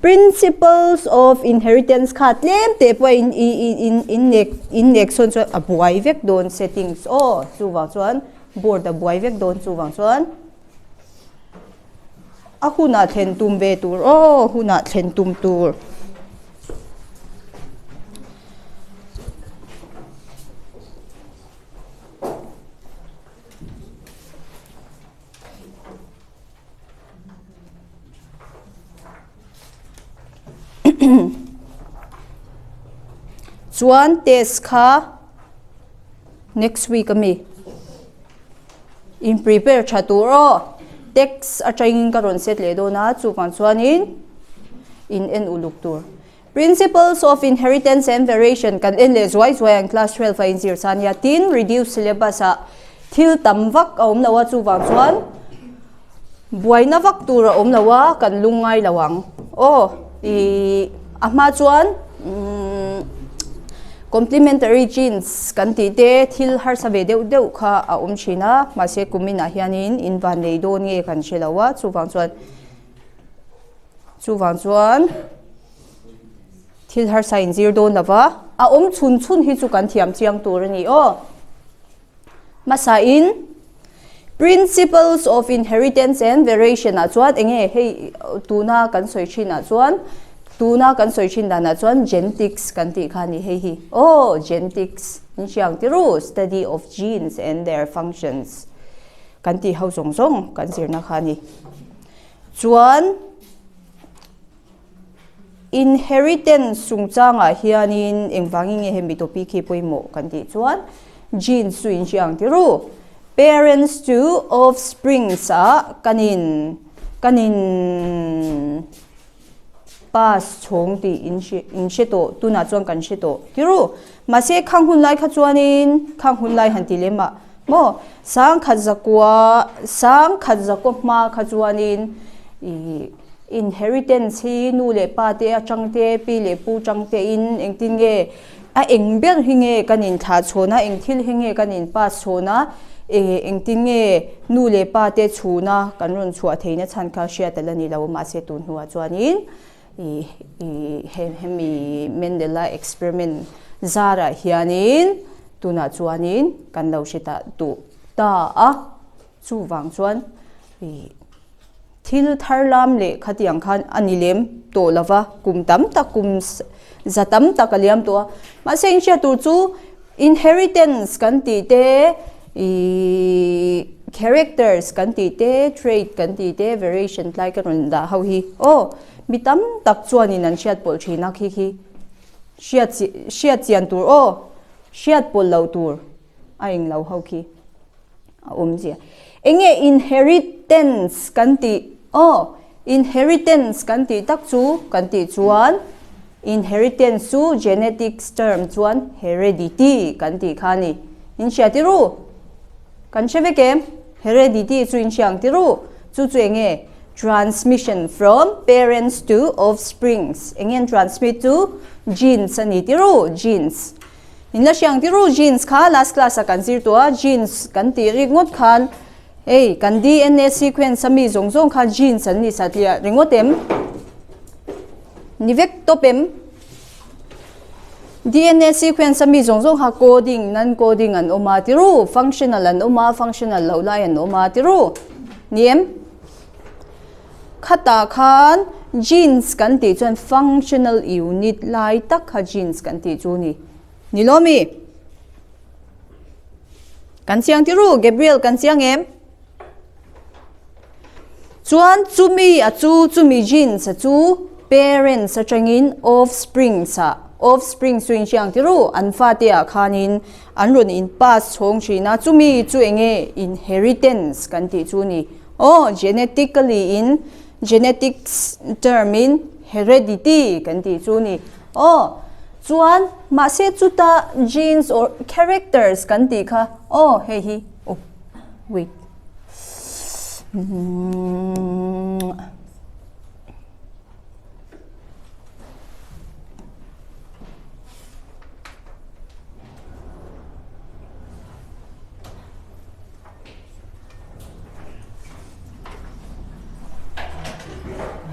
Principles of inheritance kha tlem te pawh in i i in in nek in nek sawn chuan a buai vek dawn settings aw chuvang chuan board a buai vek dawn chuvang chuan a hunah thlen tum ve tur aw hunah thlen tum tur. Chuan test kha next week ami in prepare tha tur aw text atangin ka rawn set leh dawn a chuvang chuanin in en uluk tur. Principles of Inheritance and Variation kan en leh zuai zuai ang class 12 a inzir sa nia tin reduce syllabus ah thil tam vak a awm lo a chuvang chuan buaina vak tur a awm lo a kan lung ngai lo ang aw i a hma chuan complementary genes kan tih te thil harsa ve deuh deuh kha a awm thin a mahse kumin ah hianin in van nei dawn nge kan hre lo a chuvang chuan Chuvang chuan thil harsa inzir dawn lova a awm chhun chhun hi chu kan thiam chiang tur a ni aw. Hmasain Principles of Inheritance and Variation ah chuan enge hei tuna kan sawi thin ah chuan tuna kan sawi thin danah chuan genetics kan tih kha a ni hei hi aw genetics in hriang tiru study of genes and their functions kan tih ho zawng zawng kan zirna kha a ni. Chuan inheritance chungchangah hianin engvangin nge hemi topic hi pawimawh kan tih chuan genes chu in hria ang ti ru. Parents to offsprings ah kan in kan in pass chhawng tih in hre in hre tawh tunah chuan kan hre tawh ti ru. Mahse khang hun lai kha chuanin khang hun lai han ti lem ah Maw? Sangkhat zakua, sangkhat zakua hma kha chuanin ih inheritance hi nu leh pa te atang te, pi leh pu tang te in engtin nge a eng ber hi nge kan inthlah chhawn a, eng thil hi nge kan in pass chhawn a, eng engtin nge nu leh pa te chhuna kan rawn chhuah theihna chhan kha hriat a la ni lo mahse tun hnuah chuanin ih ih hemi Mendela experiment zarah hianin Tunah chuanin kan lo hre ta duh ta a, chuvang chuan ih thil thar lam leh khatiang khan a ni lem tawh lo va, kum tam tak kum za tam tak a liam tawh a. Mahse inhriat tur chu inheritance kan tih te ih characters kan tih te trait kan tih te variation tlai ka rawn dah ho hi aw mi tam tak chuanin an hriat pawlh thin a khi khi. Hriat hriat chian tur aw, hriat pawlh loh tur a eng lo ho khi a awm zia. Eng nge inheritance kan tih aw, inheritance kan tih tak chu kan tih chuan inheritance chu genetics term chuan heredity kan tih kha a ni. In hria ti ru? Kan hre vek em? Heredity chu in hria ang ti ru? Chu chu eng nge? Transmission from parents to offsprings. Eng nge an transmit chu? Genes a ni ti ru, genes. In la hriang ti ru, genes kha last class ah kan zir tawh a, genes kan tih rik ngawt khan hei kan DNA sequence a mi zawng zawng kha genes an ni satliah ringawt em? Ni vek tawp em? DNA sequence a mi zawng zawng kha coding, non coding an awm a ti ru, functional an awm a, functional loh lai an awm a ti ru. Ni em? Khatah khan genes kan tih chuan functional unit lai tak kha genes kan tih chu ni. Ni lo mi? Kan chiang ti ru, Gabriel kan chiang em? Chuan chumi a chu, chumi genes a chu parents atangin offsprings ah, offsprings chu inhriang ti ru, an fate ah khanin an rawn in pass chhawng thin a, chumi chu enge inheritance kan tih chu ni. Aw, genetically in genetics term in heredity kan tih chu ni. Aw, chuan mahse chuta genes or characters kan tih kha, aw hei hi, oh wait.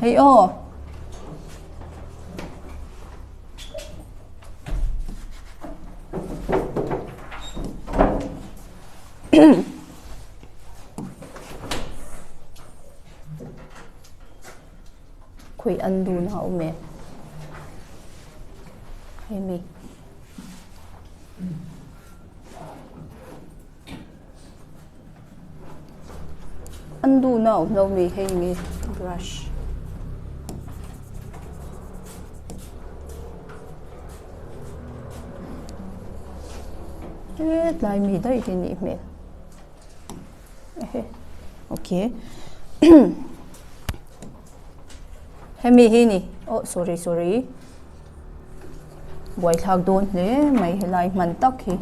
Hei aw. Khawi an dun a awm e hemi. An dun a awm lo mi hei nge brush. Hetlai mi daih hi nih hmel. Okay. Hemi hi ni. Oh, sorry, sorry. Buai thlak dawn hle mai helai hman tak hi.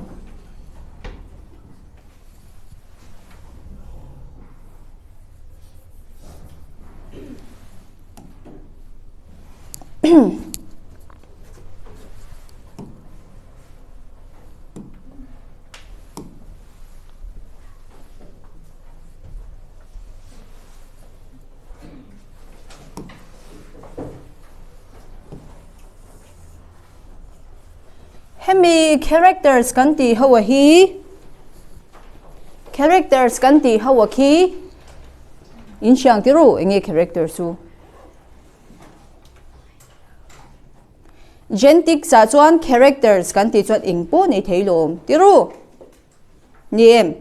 Hemi characters kan tih ho a hi characters kan tih ho a khi in hriang ti ru enge character chu Genetics ah chuan characters kan tih chuan eng pawh nei thei lawm ti ru. Ni em?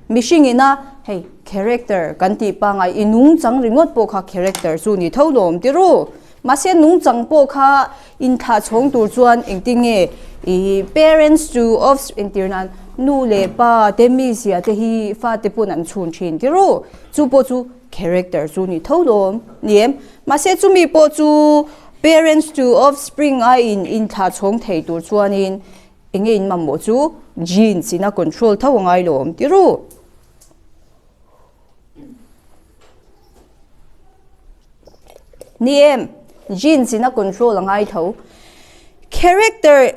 Mihring ina hei character kan tih pangai i nungchang ringawt pawh kha character chu ni tho lawm ti ru. Mahse nungchang pawh kha inthlah chhawng tur chuan engtin nge i parents to offspring tir nan nu leh pa te mizia te hi fate pawn an chhun thin ti ru. Chu pawh chu character chu ni tho lawm. Ni em? Mahse chumi pawh chu parents to offspring a in inthlah chhawng thei tur chuanin eng nge in mamawh chu genes in a control tho a ngai lo awm tir u. Ni em, genes in a control a ngai tho. Character,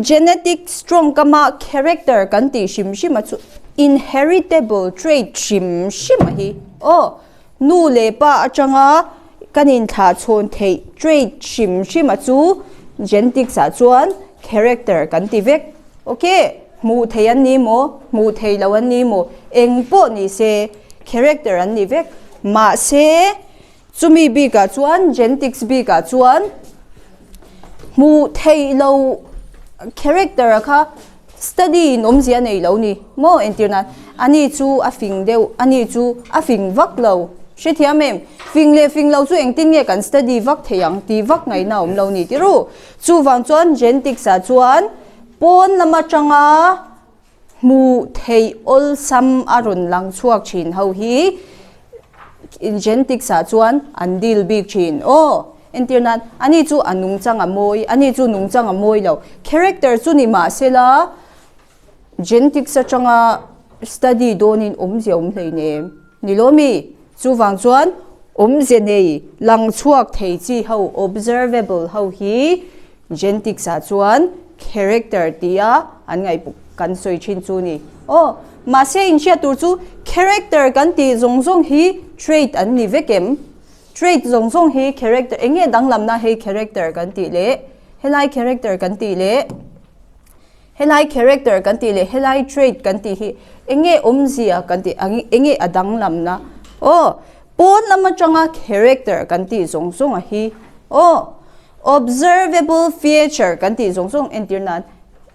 genetic strong kama character kan tih hrim hrim a chu inheritable trait hrim hrim a hi. Aw. Nu leh pa atanga kan inthlahchhawn theih trait hrim hrim a chu genetics ah chuan character kan ti vek. Ok, hmuh thei an ni maw, hmuh thei lo an ni maw, eng pawh ni se character an ni vek. Mahse, chumi bikah chuan genetics bikah chuan hmuh theih lo character a kha Study in awmzia nei lo ni maw entir nan ani chu a fing deuh ani chu a fing vak lo hrethiam em fing leh fing lo chu engtin nge kan study vak thei ang tih vak ngaihna awm lo ni tirh u chuvang chuan genetics ah chuan pawn lam atanga hmuh theih awlsam a rawn lang chhuak thin ho hi Genetics ah chuan an deal bik thin aw. Entir nan, ani chu a nungchang a mawi, ani chu nungchang a mawi lo. Character chu ni mah sela, genetics atanga study dawnin awmzia awm hlei nem. Ni lo mi? Chuvang chuan awmzia nei lang chhuak thei chi ho, observable ho hi Genetics ah chuan character tia an ngaih kan sawi thin chu ni. Aw, mahse inhriat tur chu character kan tih zawng zawng hi trait an ni vek em? Trait zawng zawng hi character, eng nge danglamna hei character kan tih leh helai character kan tih leh helai character kan tih leh helai trait kan tih hi eng nge awmzia kan tih eng nge a danglamna? Aw, pawn lam atanga character kan tih zawng zawng a hi. Aw. Observable feature kan tih zawng zawng entir nan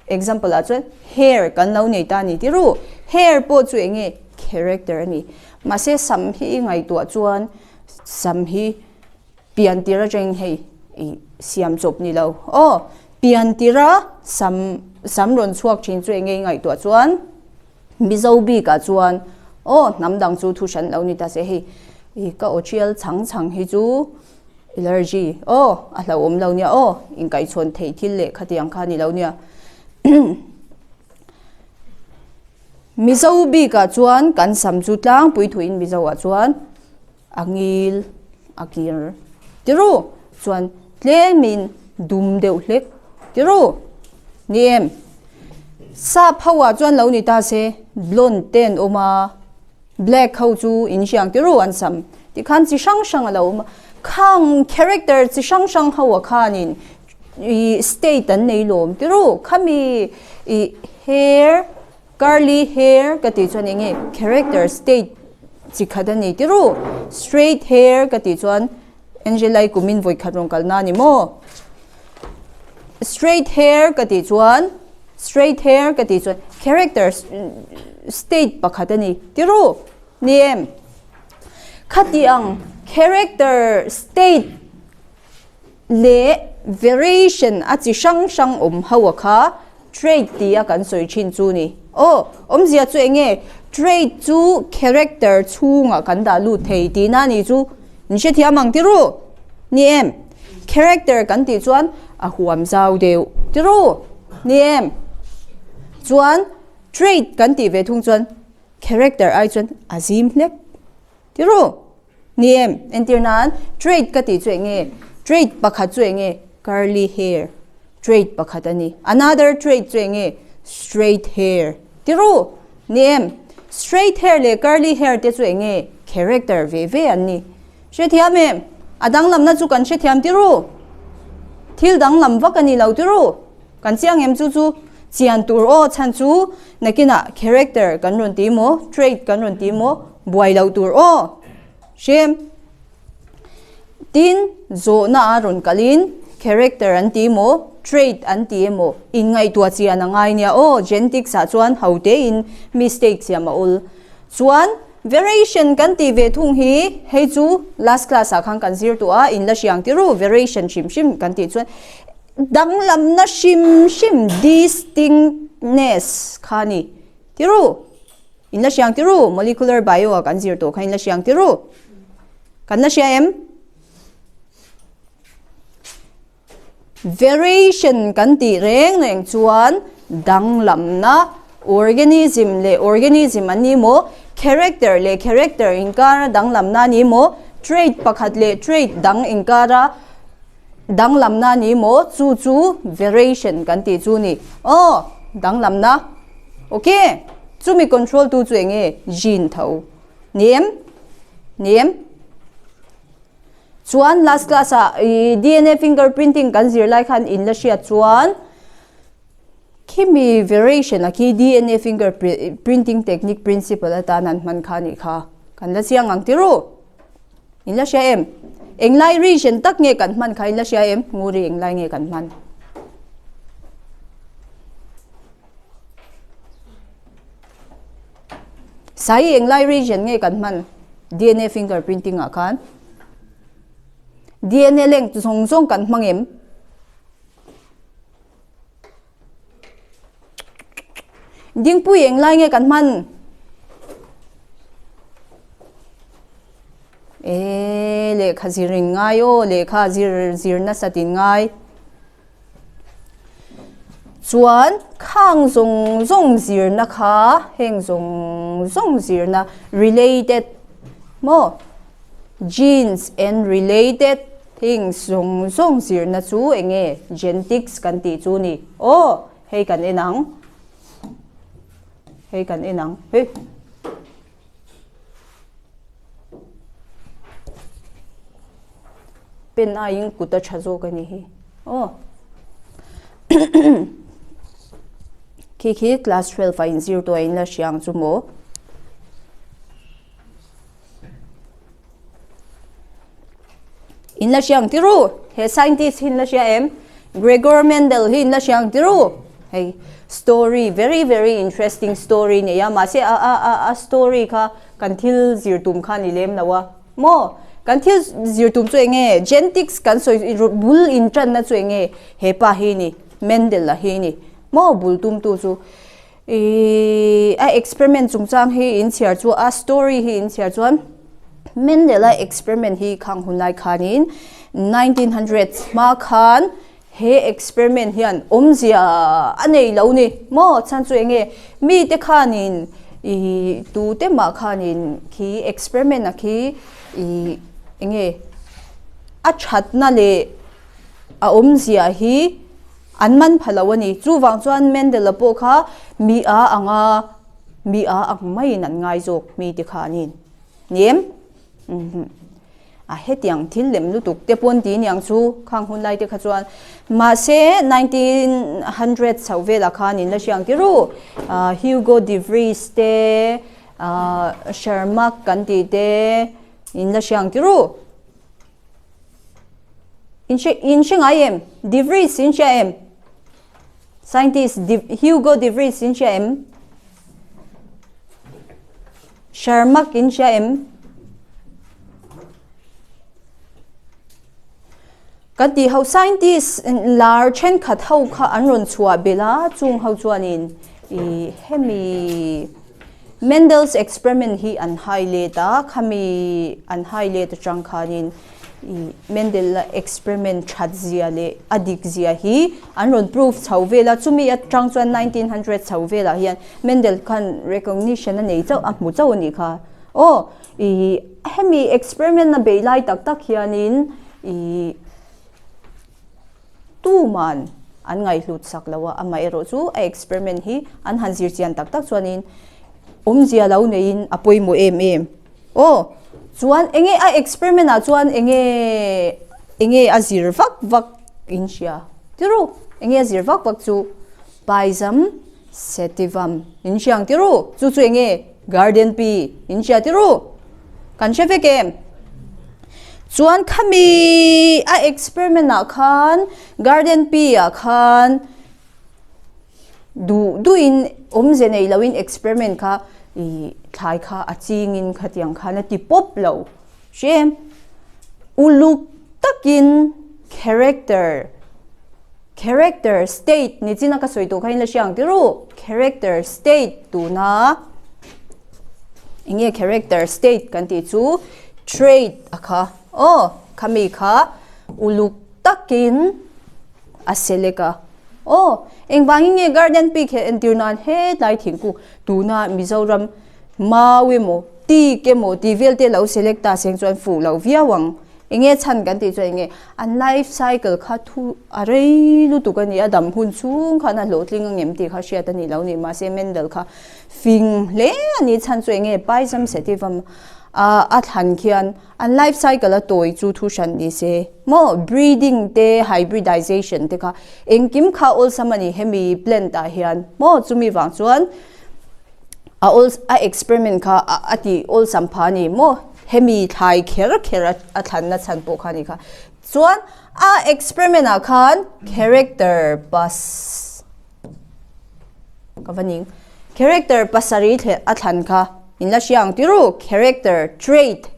example ah chuan hair kan lo nei ta a ni ti ru. Hair pawh chu eng nge character a ni. Mahse sam hi i ngaihtuah chuan sam hi pian tir atangin hei i siam chawp ni lo. Aw pian tira sam sam rawn chhuak thin chu eng nge i ngaihtuah chuan Mizo bikah chuan aw hnam dang chu thu hran lo ni ta se hei i ka aw tial chhang chhang hi chu Allergy, Aw, a hlauhawm lo nia aw, inkaichhawn theih thil leh khatiang kha a ni lo nia. Mizo bikah chuan kan sam chu tlangpui thuin Mizo ah chuan a ngil a kir tiru chuan tlemin dum deuh hlek tiru ni em. Sap ho ah chuan lo ni ta se blonde te an awm a. Black ho chu in hriang ti ru an sam tikhan chi hrang hrang a lo awm a, khang character chi hrang hrang ho ah khanin ih state an nei lawm ti ru, khami ih hair Curly hair ka tih chuan eng nge character state chi khat a ni ti ru. Straight hair ka tih chuan Angela-i kumin vawi khat rawn kalna a ni maw? Straight hair ka tih chuan straight hair ka tih chuan character state pakhat a ni ti ru. Ni em? Khati ang character state leh variation a chi hrang hrang awm ho a kha trait ti a kan sawi thin chu ni. Aw, awmzia chu eng nge? Trait chu character chhungah kan dah lut thei tihna a ni chu in hrethiam ang ti ru? Ni em? Character kan tih chuan a huam zau deuh ti ru? Ni em? Chuan trait kan tih ve thung chuan character ai chuan a zim hlek ti ru? Ni em? Entir nan trait ka tih chu eng nge? Trait pakhat chu eng nge? Curly hair trait pakhat a ni. Another trait chu eng nge? Straight hair ti ru? Ni em? Straight hair leh curly hair te chu eng nge? Character ve ve an ni. Hrethiam em? A danglamna chu kan hrethiam ti ru? Thil danglam vak a ni lo ti ru? Kan chiang em chu chu chian tur aw chhan chu nakinah character kan rawn ti maw trait kan rawn ti maw buai loh tur aw hrem tin zawhna a rawn kalin character an ti maw trait an ti emaw inngaihtuah chian a ngai nia aw genetics ah chuan ho te in mistake siam a awl chuan variation kan tih ve thung hi hei chu last class ah khan kan zir tawh a in la hriang ti ru variation hrim hrim kan tih chuan Danglamna hrim hrim distinctness kha ni. Ti ru. In la hriang ti ru. Molecular bio ah kan zir tawh kha in la hriang ti ru. Kan la hria em? Variation kan tih reng reng chuan danglamna organism leh organism an ni maw, character leh character inkara danglamna a ni maw, trait pakhat leh trait dang inkara Danglamna ni maw? Chu chu variation kan tih chu ni. Aw, danglamna. Ok, chumi control tu chu eng nge? Gene tho. Ni em? Ni em? Chuan last class ah i DNA fingerprinting kan zir lai khan in la hriat chuan khimi variation a khi DNA fingerprinting technique principle atan an hman kha nih kha. Kan la chiang ang ti ru. In la hria em? Englai region tak nge kan hman kha in la hria em? Nguri englai nge kan hman? Sai englai region nge kan hman? DNA fingerprinting ah khan DNA length zawng zawng kan hmang em? Dingpui englai nge kan hman? E lehkha zir in ngai aw, lehkha zir zir nasat in ngai. Chuan khang zawng zawng zirna kha heng zawng zawng zirna related maw genes and related Things zawng zawng zirna chu eng nge genetics kan tih chu ni? Aw, hei kan en ang. Hei kan en ang. Hei. Pen aiin kut a tha zawk a ni hi. Aw. Khi khi class 12 a inzir tawh a inla hria ang chu maw? In la hriang ti ru. He scientist hi in la hria em? Gregor Mendel hi in la hriang ti ru. Hei story very very interesting story nei a mahse a a a a story kha kan thil zir tum kha ni lem lo a maw kan thil zir tum chu eng nge genetics kan sawi bul in tanna chu eng nge hepa hi ni Mendel a hi ni maw bul tum tu chu Ihh a experiment chungchang hi in chhiar chu a story hi in chhiar chuan Mendel-a experiment hi khang hun lai khanin 1900s hma khan he experiment hian awmzia a nei lo ni maw chhan chu eng nge mite khanin ihh tute mah khanin khi experiment a khi ihh eng nge a thatna leh a awmzia hi An man pha lo a ni. Chuvang chuan Mendel-a pawh kha mi a anga mi a ang maiin an ngai zawk mi ti kha a ni. Ni em? A hetiang thil lem lutuk te pawn ti niang chu khang hun lai te kha chuan mahse 1900 chho velah khan in la hriang ti ru Hugo de Vries te Shermak kan tih te in la hriang ti ru in hre in hre ngai em de Vries in hria em scientist Hugo de Vries in hria em Sharmak in hria em? Kan tih ho scientist lar thenkhat ho kha an rawn chhuah belh a, chung ho chuanin ih hemi Mendel's experiment hi an hai let a, khami an hai let atang khanin ih Mendel-a experiment that zia leh a dik zia hi an rawn proof chho vel a, chumi atang chuan 1900 chho velah hian Mendel khan recognition a nei chauh a hmu chauh a nih kha. Aw, ih hemi experiment a beih lai tak tak hianin ih tuman an ngaihhlut sak lo a, amaherawh chu a experiment hi an han zir chian tak tak chuanin awmzia lo neiin a pawimawh em em. Aw, chuan enge a experiment ah chuan enge enge a zir vak vak in hria tiru enge a zir vak vak chu Paizam Setivam in hriang tiru chu chu enge garden pea in hria tiru kan hre vek em chuan khami a experiment ah khan garden pea ah khan duh duh in awmze nei lo in experiment kha ih thlai kha a ching in khatiang khan a ti pawp lo hrem uluk takin character Character state ni chin a ka sawi tur kha in la hria ang tirh Character state tuna enge character state kan tih chu trait a kha aw khami kha uluk takin a select a aw engvangin nge garden pea kher entir nan hetlai thingkung tuna Mizoram mau emaw teak emaw tih vel te lo select ta seng chuan fuh lo viau ang. Enge chhan kan tih chuan enge an life cycle kha thu a rei lutuk a ni a, dam hun chhung khan a hlawhtling ang em tih kha hriat a ni lo ni. Mahse Mendel kha fing hle a ni chhan chu enge Paisam Setivam a a thlan khian an life cycle a tawi chu thu hran ni se maw breeding te hybridization te kha engkim kha awlsam a ni hemi plant ah hian maw chumi vang chuan A awl a experiment kha a tih awlsam pha a ni maw? Hemi thlai kher kher a thlanna chhan pawh kha a ni kha. Chuan a experiment ah khan character pas ka va ning character pasarih thleh a thlan kha in la hria ang tirh u character trait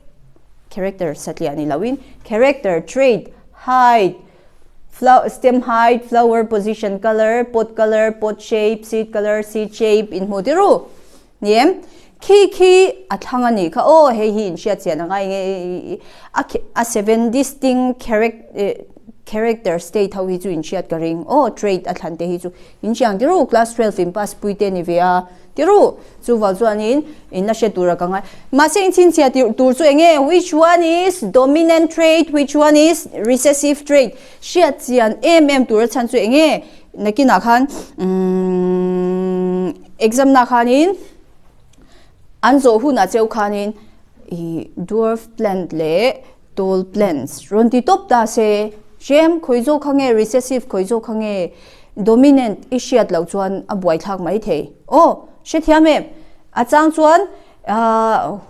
character satliah ni loin character trait height Stem height, flower position colour, pod colour, pod shape, seed colour, seed shape in hmu tirh u. Ni em? Khi khi a thlang a nih kha aw hei hi in hriat chian a ngai nge a seven distinct character state ho hi chu in hriat ka ring aw trait a thlan te hi chu in hriang tirh u class 12 in pass pui te ni ve a. Ti ru, chuvang chuanin in la hre tura ka ngai. Mahse in chhinchhiah tir tur chu enge? Which one is dominant trait, which one is recessive trait? Hriat chian em em tura chhan chu enge? Nakinah khan umm exam na khanin an zawh hunah cheu khanin ih dwarf plant leh Tall plants rawn ti tawp ta se, hrem khawi zawk kha nge recessive khawi zawk kha nge dominant i hriat loh chuan a buaithlak mai thei. Aw, hrethiam em? A chang chuan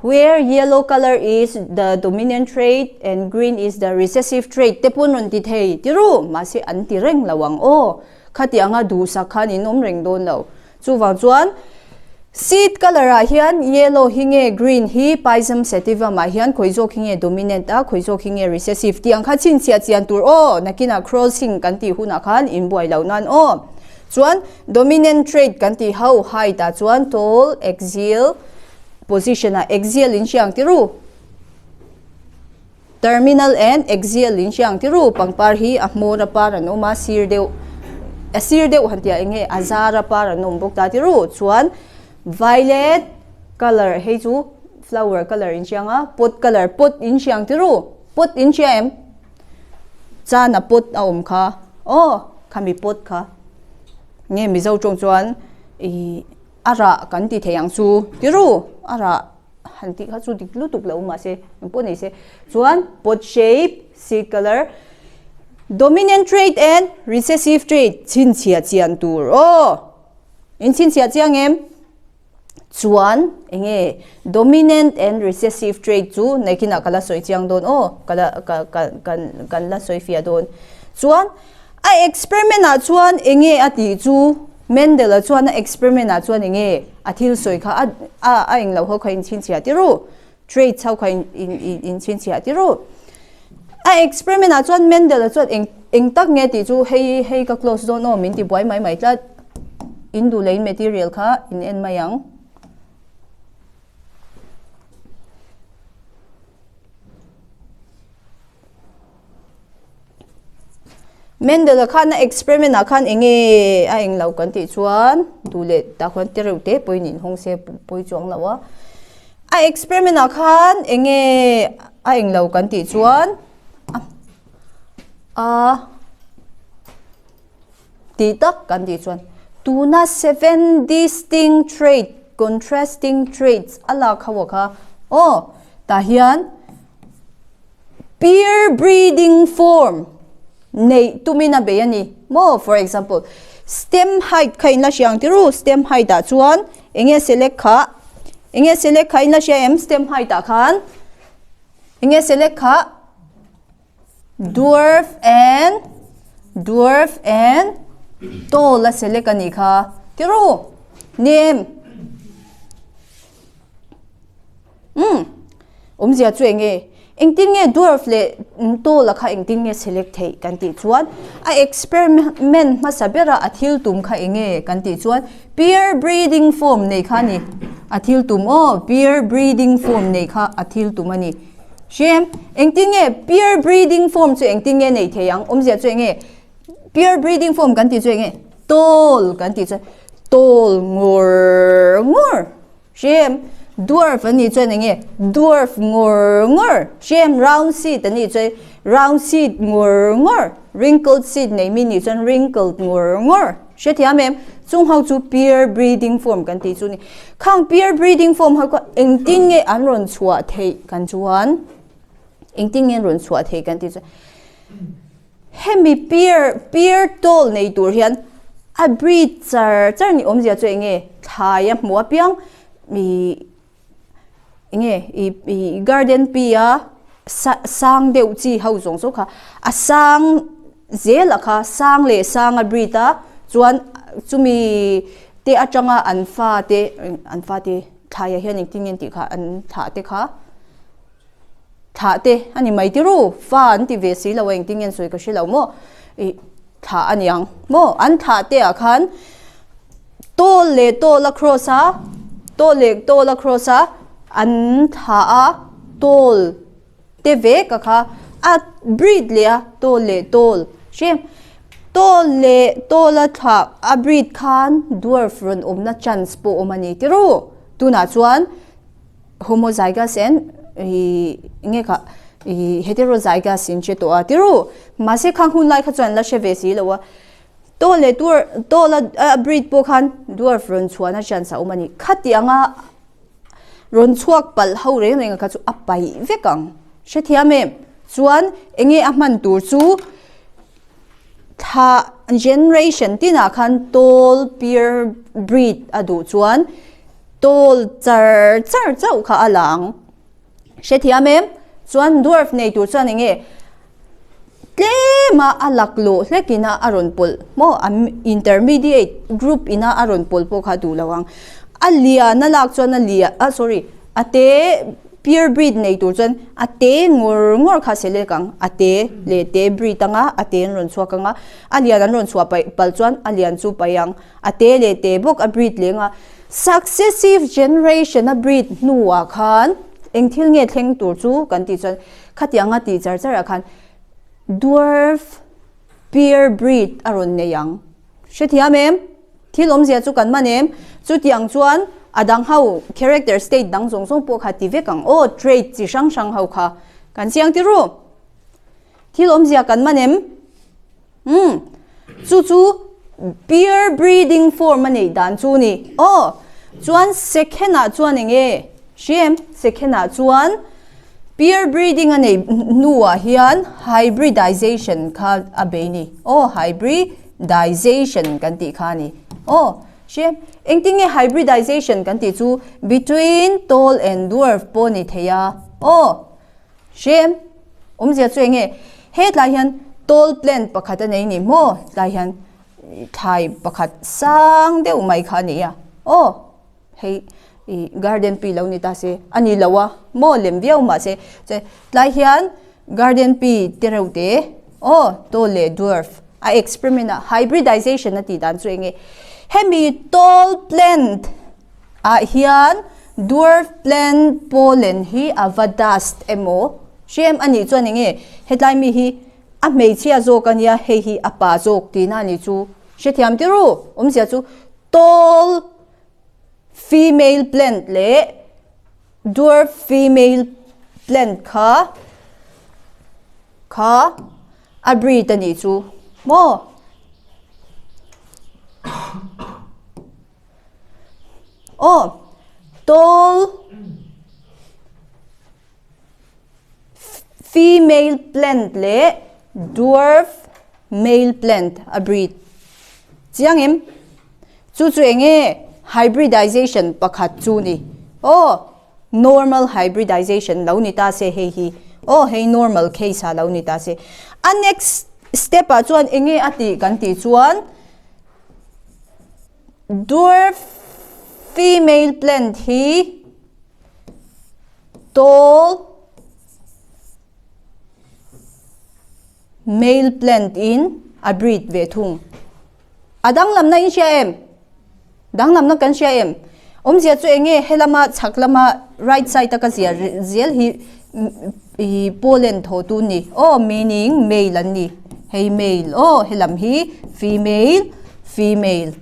where yellow colour is the dominant trait and green is the recessive trait te pawn rawn ti thei ti ru, mahse an ti reng lo ang aw. Khati anga duhsak khan in awm reng dawn lo. Chuvang chuan seed colour ah hian yellow hi nge green hi Pisum sativum ah hian khawi zawk hi nge dominant a khawi zawk hi nge recessive tih ang kha chhinchhiah chian tur aw nakinah crossing kan tih hunah khan inbuai loh nan aw. Chuan dominant trait kan tih ho height ah chuan tall, axial position ah axial in hriang tirh. Terminal and axial in hriang ti ru pangpar hi a hmawr a par an awm a sir deuh a sir deuh han tih ah eng nge a zar a par an awm bawk ta ti ru chuan violet colour hei chu flower colour in hriang a pot colour pot in hriang ti ru pot in hria em chana pot a awm kha aw khami pot kha nge mizo tawng chuan ih a rah kan ti thei ang chu ti ru a rah. han tih kha chu dik lutuk lo mahse engpawh nei se chuan pod shape, seed colour, dominant trait and recessive trait chhinchhiah chian tur aw in chhinchhiah chiang em? Chuan enge dominant and recessive trait chu nakinah ka la sawi chiang dawn aw ka la ka ka kan kan la sawi fiah dawn. Chuan a experiment ah chuan enge a tih chu Mendel a chuan a experiment ah chuan enge a thil sawi kha a a a englo ho kha inchhinchhiah tir u traits ho kha in in in inchhinchhiah tir u. A experiment ah chuan Mendel a chuan eng eng tak nge tih chu hei hei ka close dawn aw min ti buai mai mai tlat. In duh leh in material kha in en mai ang. Mendel a khan a experiment ah khan eng nge a eng lo kan tih chuan duh leh tah khuan te reuh te pawhin in hawng se pawi chuang lo a. A experiment ah khan eng nge a eng lo kan tih chuan a tih tak kan tih chuan tuna seven distinct trait contrasting traits a lak ho kha aw tah hian Pure breeding form neih tumin a bei a ni maw? For example, stem height kha in la hria ang tirû, stem height ah chuan eng nge select kha, eng nge select kha in la hria em stem height ah khan eng nge select kha dwarf and dwarf and tall a select a nih kha tirû, ni em? Umm. Awmzia chu eng nge? Engtin nge dwarf leh tall-a kha engtin nge select theih kan tih chuan a experiment hmasa bera a thil tum kha eng nge kan tih chuan pure breeding form nei kha a ni. A thil tum aw, pure breeding form nei kha a thil tum a ni. Hriam, engtin nge pure breeding form chu engtin nge nei thei ang? Awmzia chu eng nge? Pure breeding form kan tih chu eng nge? Tall kan tih chuan tall ngawr ngawr. Hriam, dwarf an nih chuan enge dwarf ngawr ngawr. Hriam, round seed an nih chuan round seed ngawr ngawr. Wrinkled seed nei mi nih chuan wrinkled ngawr ngawr. Hrethiam em? Chung ho chu pure breeding form kan tih chu ni. Khang pure breeding form ho kha engtin nge an rawn chhuah theih kan chuan engtin nge an rawn chhuah theih kan tih chuan Hemi pear pear tall nei tur hian a breed char char ni awmzia chu eng nge thlai a hmuh apiang ih eng nge ih ih garden pea a sa sang deuh chi ho zawng zawng kha a sang zel a kha sang leh sang a breed a chuan chumi te atanga an fate an fate thlaiah hian engtin nge an tih kha an thlah te kha. Thlah te a ni mai tirû, fa an ti ve si lo a engtin nge an sawi ka hre lo maw, ih thlah a ni ang maw, an thlah te ah khan tawl leh tawl a cross a, tawl leh tawl a cross a, an thlah a tawl te vek a kha a breed leh a tawl leh tawl hre tawl leh tawl a thlah a breed khan dwarf rawn awmna chance pawh awm a ni tirû, tunah chuan. Homozygous and ih nge kha ih heterozygous in che tawh a tiru mahse khang hun lai kha chuan la hre ve si lo a tall leh tur tall a a breed pawh khan dwarf rawn chhuahna chance a awm a ni khati anga rawn chhuak palh ho reng reng kha chu a paih vek ang hrethiam em chuan enge a hman tur chu thla generation tinah khan tall pure breed a duh chuan. Tall char char chauh kha a la ang. Hrethiam em? Chuan dwarf nei tur chuan enge tlema a laklawh hlek ina a rawn pawlh maw a intermediate group ina a rawn pawlh pawh kha duh lo ang. A lian a lak chuan a lian ah sorry a te pure breed nei tur chuan a te ngawr ngawr kha select ang. A te leh te breed anga a te an rawn chhuak anga a lian an rawn chhuah paih palh chuan a lian chu paih ang. A te leh te bawk a breed leng a, successive generation a breed hnuah khan eng thil nge thleng tur chu kan tih chuan khatianga tih char char ah khan dwarf pure breed a rawn nei ang. Hrethiam em? Thil awmzia chu kan man em? Chutiang chuan a dang ho character state dang zawng zawng pawh kha ti vek ang aw, trait chi hrang hrang ho kha kan chiang tirû. Thil awmzia kan man em? Umm. Chu chu pure breeding form a neih dan chu ni. Aw. Chuan second ah chuan eng nge? Hriam second ah chuan pure breeding a nei hnuah hian hybridization kha a bei ni. Aw hybridization kan tih kha a ni. Aw hriam engtin nge hybridization kan tih chu between tall and dwarf pawh ni thei a. Aw hriam awmzia chu eng nge hetlai hian tall plant pakhat a nei ni maw tlai hian thlai pakhat sang deuh mai kha a ni a. Aw. Hei i garden pi lo ni ta se a ni lo a maw lem viau mahse che tlai hian garden pi te reuh te aw tall leh dwarf a experiment a hybridization a tih dan chu eng nge hemi tall plant ah hian dwarf plant pollen hi a va dust emaw hrem a nih chuan eng nge hetlai mi hi a hmeichhia zawk a nia hei hi a pa zawk tihna a nih chu hrethiam tirh awmzia chu tall Female plant leh dwarf female plant kha kha a breed a nih chu maw. Aw tall Female plant leh dwarf male plant a breed chiang em? Chu chu eng nge hybridization pakhat chu ni? Aw, normal hybridization lo ni ta se hei hi. Aw, hei normal case ah lo ni ta se. A next step ah chuan eng nge a tih kan tih chuan dwarf female plant hi Tall male plant in a breed ve thung. A danglamna in hria em? Danglamna kan hria em? Awmzia chu eng nge helama chhak lama right side a ka zia zel hi i pollen thaw tu ni. Aw meaning male an ni. Hei male aw helam hi female female.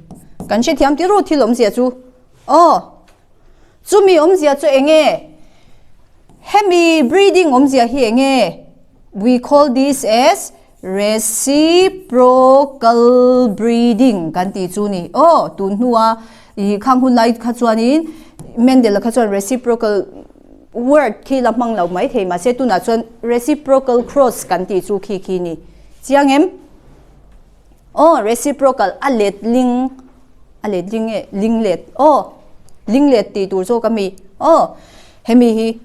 Kan hrethiam tirh thil awmzia chu aw. Chumi awmzia chu eng nge? Hemi breeding awmzia hi eng nge? We call this as reciprocal breeding kan tih chu ni. Aw, tun hnua i khang hun lai kha chuanin Mendel-a kha chuan reciprocal word khi la hmang lo mai thei mahse tunah chuan reciprocal cross kan tih chu khi khi ni. Chiang em? Aw reciprocal a let ling a let ling nge ling let aw ling let tih tur zawk ami aw hemi hi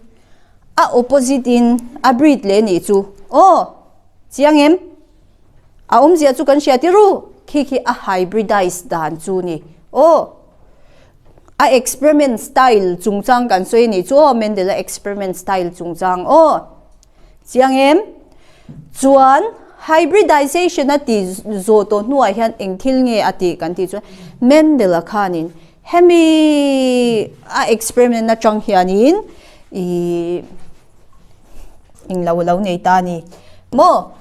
a opposite in a breed leh nih chu aw chiang em a awmzia chu kan hria tirh khi khi a hybridize dan chu ni aw a experiment style chungchang kan sawi nih chu aw Mendel a experiment style chungchang aw. Chiang em? Chuan hybridization a tih zawh tawh hnuah hian eng thil nge a tih kan tih chuan Mendel-a khanin hemi a experiment atang hianin ih englo a lo nei ta a ni maw?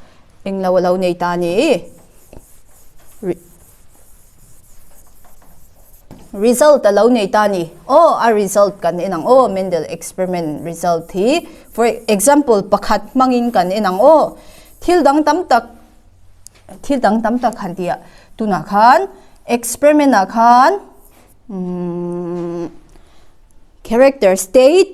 Englo a lo nei ta a ni. Result a lo nei ta a ni. Aw, a result kan en ang aw, Mendel experiment result hi. For example, pakhat hmangin kan en ang aw. Thil dang tam tak, thil dang tam tak han tih ah, tunah khan experiment ah khan umm character state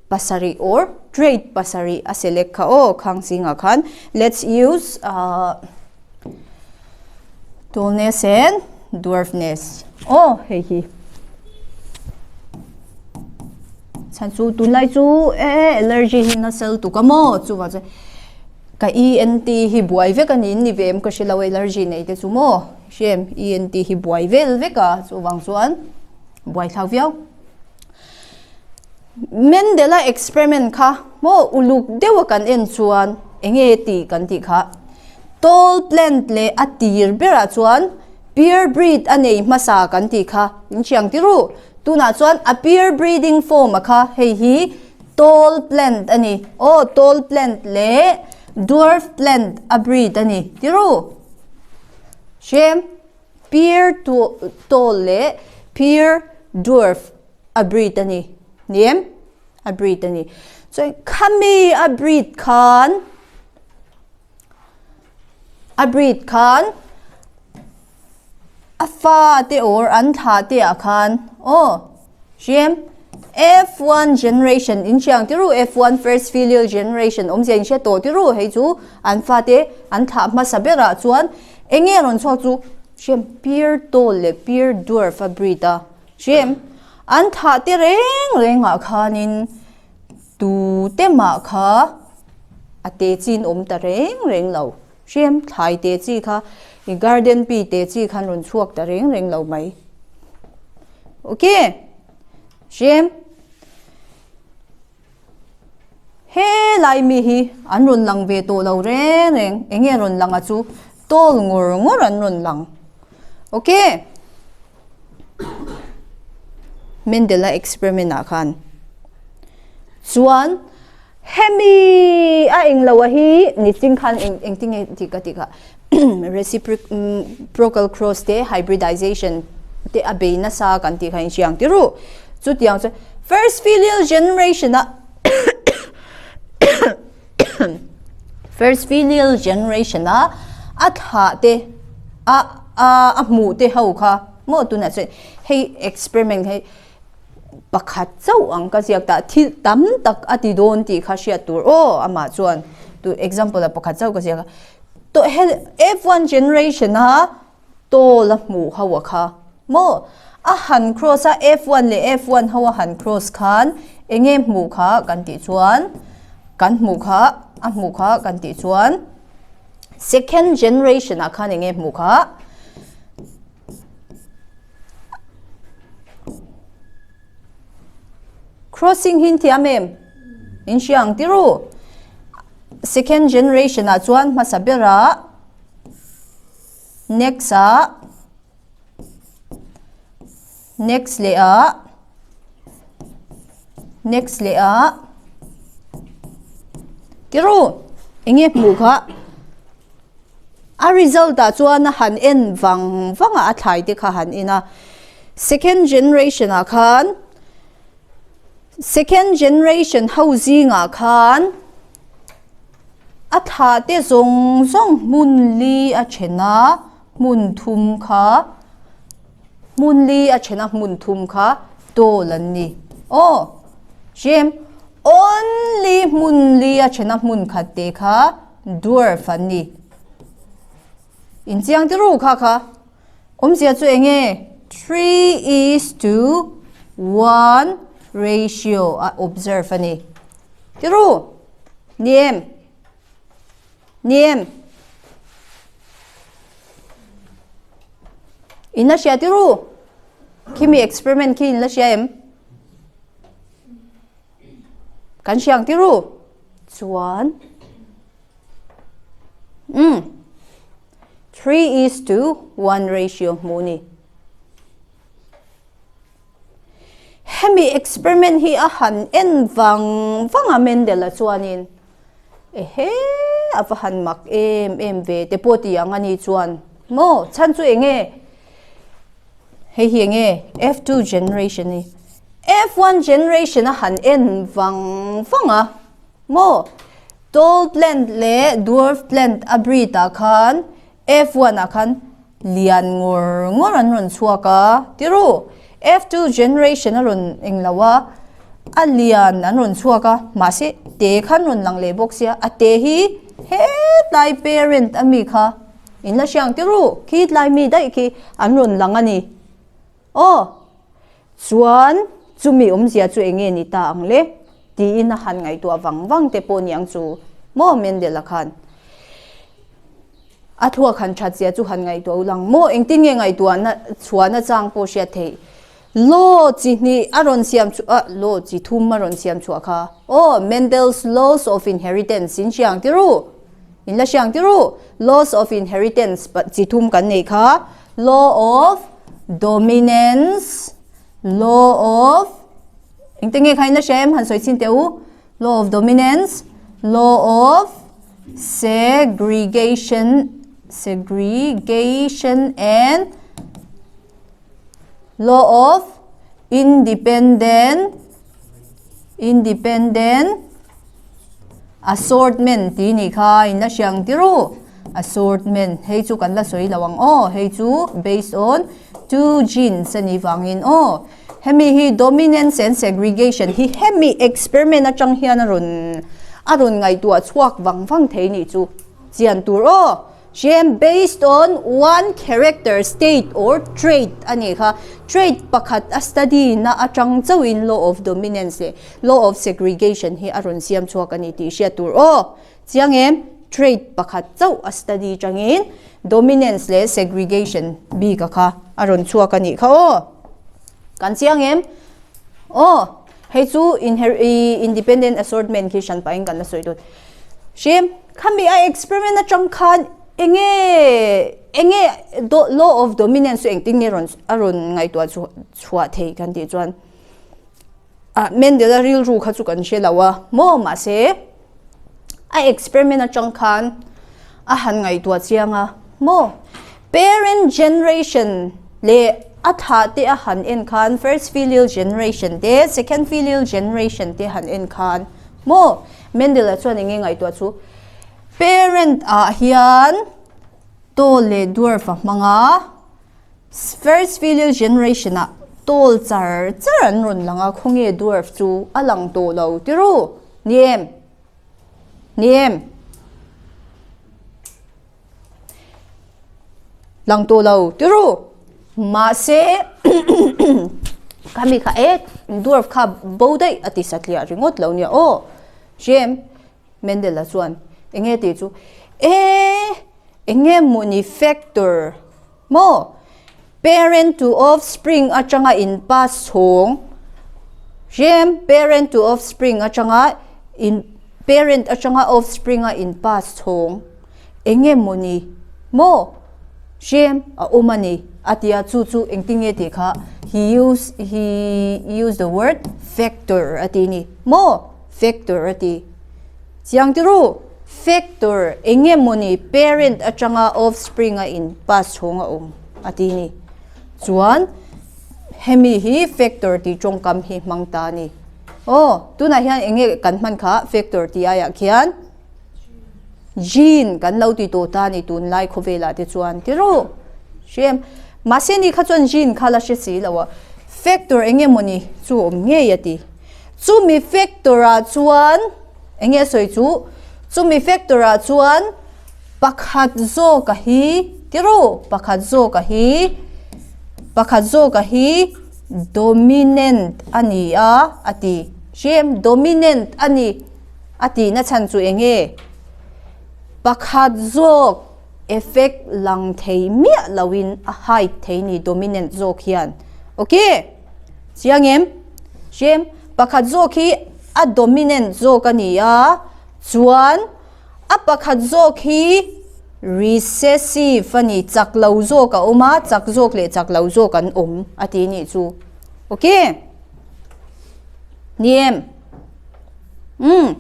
pasarih or trait pasarih a select kha aw khang zingah khan let's use ah tallness and dwarfness aw hei hi chhan chu tunlai chu e allergy hi nasa lutuk a maw chuvang chuan ka ENT hi buai vek a ni ni ve em ka hre lo allergy nei te chu maw hrem ENT hi buai vel vek a chuvang chuan buai thlak viau. Mendel-a experiment kha maw uluk deuha kan en chuan eng nge tih kan tih kha tall plant leh a tir berah chuan pure breed a nei hmasa kan tih kha in hriang tir u. Tunah chuan a pure breeding form a kha hei hi tall plant a ni. Aw tall plant leh dwarf plant a breed a ni tir u. Hrem pure tall leh pure dwarf. a breed a ni ni em a breed a ni chuan khami a breed khan a breed khan a fa te or an thlah te ah khan aw hriam. F1 generation in hriang ti ru F1 first filial generation awmzia in hre tawh ti ru hei chu an fate an thlah hmasa berah chuan enge rawn chhuak chu hrem pure tall leh pure dwarf a breed a hrem an thlah te reng reng ah khanin tu te mah kha a te chin awm ta reng reng lo hrem thlai te chi kha i garden pea te chi khan rawn chhuak ta reng reng lo mai okay. Hrem. He lai mi hi an rawn lang ve tawh lo reng reng. Eng nge rawn lang a chu? Tawl ngawr ngawr an rawn lang. Ok. Mendel-a experiment ah khan. Chuan hemi a eng lo a hi ni ching khan eng engtin nge tih ka tih kha reciprocal cross te hybridization te a bei nasa kan tih kha in hriang tir u chutiang chuan first filial generation a first filial generation a a thlah te a a a hmuh te ho kha maw tunah chuan hei experiment hei pakhat chauh ang ka ziak ta thil tam tak a ti dawn tih kha hriat tur aw amah chuan tu example a pakhat chauh ka ziak a tawh hel F1 generation a tawl a hmuh ho a kha maw a han cross a F1 leh F1 ho a han cross khan enge hmuh kha kan tih chuan kan hmuh kha a hmuh kha kan tih chuan second generation ah khan enge hmuh kha Crossing hi in thiam em? In hria ang tir u. Second generation ah chuan hmasa berah next ah next leh ah next leh ah tir u. Enge hmuh kha? A result ah chuan a han en vang vang a, a thlai te kha han en a. Second generation ah khan second generation ho zingah khan a thlah te zawng zawng hmun li a then a, hmun thum kha hmun li a then a hmun thum kha tawl an ni. Aw Jem only hmun li a then a hmun khat te kha Dwarf an ni. Inchiang te ru kha kha. Awmzia chu enge? 3:1 ratio a observe a ni. Ti ru? Ni em? Ni em? In la hria ti ru? Khimi experiment khi in la hria em? Kan hriang ti ru? Chuan umm 3:1 ratio hmuh ni. Hemi experiment hi a han en vang vang a Mendel-a chuanin ehe a va han mak em em ve te pawh ti ang a ni chuan maw chhan chu eng nge Hei hi enge F2 generation hi F1 generation a han en vang vang a maw tall plant leh dwarf plant a breed ah khan F1 ah khan lian ngawr ngawr an rawn chhuak a tiru F2 generation a rawn eng lo a a lian an rawn chhuak a mahse te khan rawn lang leh bawk sia a te hi hetlai parent ami kha In la hriang ti ru, khi tlai mi daih khi an rawn lang a ni. Aw, chuan chumi awmzia chu eng nge ni ta ang le? tiin a han ngaihtuah vang vang te pawh niang chu maw Mendel-a khan a thluak han that zia chu han ngaihtuah u lang maw? Engtin nge ngaihtuahna chhuahna chang pawh hriat theih? Law chi hnih a rawn siam chhuah, law chi thum a rawn siam chhuah kha. Aw, Mendel's Laws of Inheritance in hriang ti ru. In la hriang ti ru. Laws of Inheritance chi thum kan nei kha. Law of Dominance, Law of Engte nge kha in la hria em? Han sawi chhin teh u. Law of Dominance, Law of Segregation, Segregation and Law of Independent Independent Assortment tih nih kha in la hriang tir u. Assortment hei chu kan la sawi lo ang aw, hei chu based on two genes a nih vangin aw. Hemi hi dominance and segregation hi hemi experiment atang hian a rawn a rawn ngaihtuah chhuak vang vang thei nih chu chian tur aw. Gene based on one character state or trait a nih kha. Trait pakhat a study na atang chauhin law of dominance leh law of segregation hi a rawn siam chhuak a ni tih hriat tur aw. Chiang em? Trait pakhat chauh a study tangin dominance leh segregation bik a kha a rawn chhuak a nih kha aw. Kan chiang em? Aw, hei chu independent assortment khi hran pahin kan la sawi dawt. Hrim, khami a experiment atang khan enge enge law of dominance chu engtin nge rawn a rawn ngaihtuah chhuah thei kan tih chuan Ah, Mendel a rilru kha chu kan hre lo a, maw mahse a experiment atang khan a han ngaihtuah chiang a, maw parent generation leh a thah te a han en khan first filial generation te second filial generation te han en khan maw Mendel a chuan enge ngaihtuah chu parent ah hian tall leh dwarf a hmang a. First filial generation ah tall char char an rawn lang a, khawnge dwarf chu a lang tawh lo tiru? Ni em? Ni em? Lang tawh lo tiru? Mahse khami kha e dwarf kha bo daih a ti satliah ringawt lo nia aw. Jem Mendel-a chuan enge tih chu e enge mawni factor maw parent to offspring atanga in pass chhawng hrem parent to offspring atanga in parent atanga offspring a in pass chhawng enge mawni maw hrem a awm a ni a ti a chu chu engtin nge tih kha he use he use the word factor a ti ni maw. Factor a ti. Chiang ti ru, factor eng nge mawni parent atanga offspring a in pass chhawng a awm a ti ni. Chuan hemi hi factor tih tawngkam hi hmang ta a ni. Aw, tunah hian eng nge kan hman kha factor tih aiah khian gene kan lo ti tawh ta a ni tunlai khawvelah te chuan ti ru. Hriam, mahse ni kha chuan gene kha la hre si lo a, factor eng nge mawni chu awm ngei a ti. Chumi factor ah chuan eng nge a sawi chu? Chumi factor ah chuan pakhat zawk a hi tiru pakhat zawk a hi pakhat zawk a hi dominant a ni a a ti. Hrem dominant a ni a tihna chhan chu eng nge? Pakhat zawk effect lang thei miah loin a hide thei ni dominant zawk hian. Okay. Chiang em? Hrem, pakhat zawk hi a dominant zawk a ni a, chuan a pakhat zawk hi recessive a ni, chak lo zawk a awm a, chak zawk leh chak lo zawk an awm a ti nih chu. Okay? Ni em? Umm.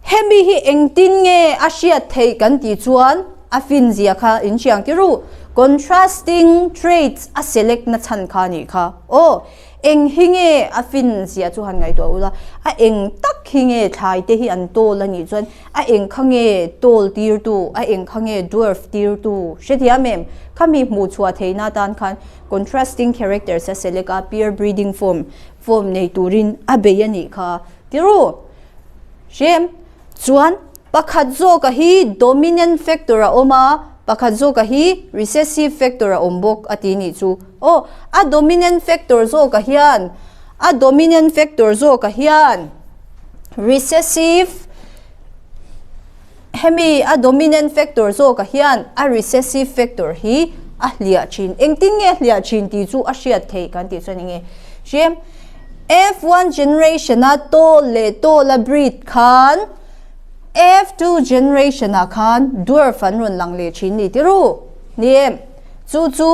Hemi hi engtin nge a hriat theih kan tih chuan a fin zia kha in hriang ti ru. Contrasting traits a select na chhan kha nih kha. Aw, eng hi nge a fin zia chu han ngaihtuah ula, a eng tak hi nge thlai te hi an tawl a nih chuan a eng kha nge tawl tir tu, a eng kha nge dwarf tir tu hrethiam em? Khami hmuh chhuah theihna atan khan contrasting characters a select a, pure breeding form form nei turin a bei a nih kha tiru hrem chuan pakhat zawka hi dominant factor a awm a pakhat zawka hi recessive factor a awm bawk a ti nih chu aw a dominant factor zawka hian a dominant factor zawka hian recessive Hemi a dominant factor zawkah hian a recessive factor hi a hliah thin. Engtin nge a hliah thin tih chu a hriat theih kan tih chuan enge? Hriam, F1 generation a tall leh tall a breed khan F2 generation ah khan dwarf an rawn lang leh thin ni tiru? Ni em? Chu chu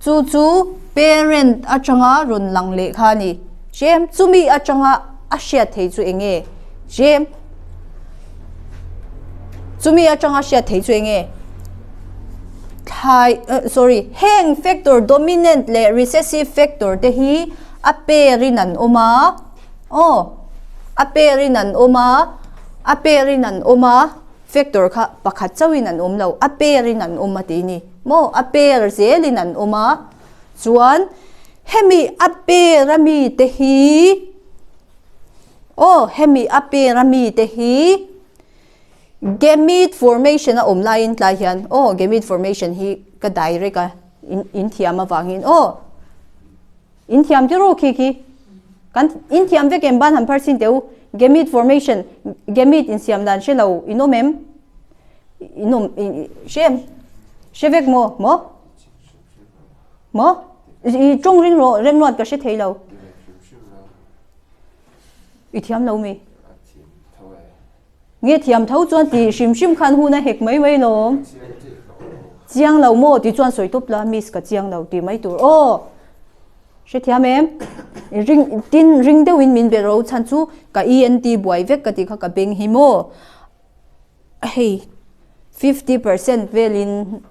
chu chu parent atanga rawn lang leh kha a ni. Hriam, chumi atanga a hriat theih chu enge? Hriam. Chumi atanga hriat thei chu enge? Thlai, sorry, heng factor dominant leh recessive factor te hi a pair in an awm a, aw, a pair in an awm a, a pair in an awm a. Factor kha pakhat chauhin an awm lo, a pair in an awm a ti ni maw? A pair zelin an awm a, chuan hemi a pair a mi te hi aw hemi a pair a mi te hi gamete formation a awm laiin tlai hian aw gamete formation hi ka direct a in thiam avangin aw. In thiam ti ru khi khi. Kan in thiam vek em ban han phar chin teh u. Gamete formation, gamete in siam dan hre lo in awm em? In awm hre em? Hre vek maw? Maw? Maw? I tawng ring rawh, remruat ka hre thei lo. I thiam lo mi? Nge thiam tho chuan ti hrim hrim khan hun a hek mai mai lawm. Chiang lo maw ti chuan sawi tawp la miss ka chiang lo ti mai tur aw. Hrethiam em? Ring tin ring deuhin min be ro chhan chu ka ENT buai vek ka ti kha ka beng hi maw. Hei 50% velin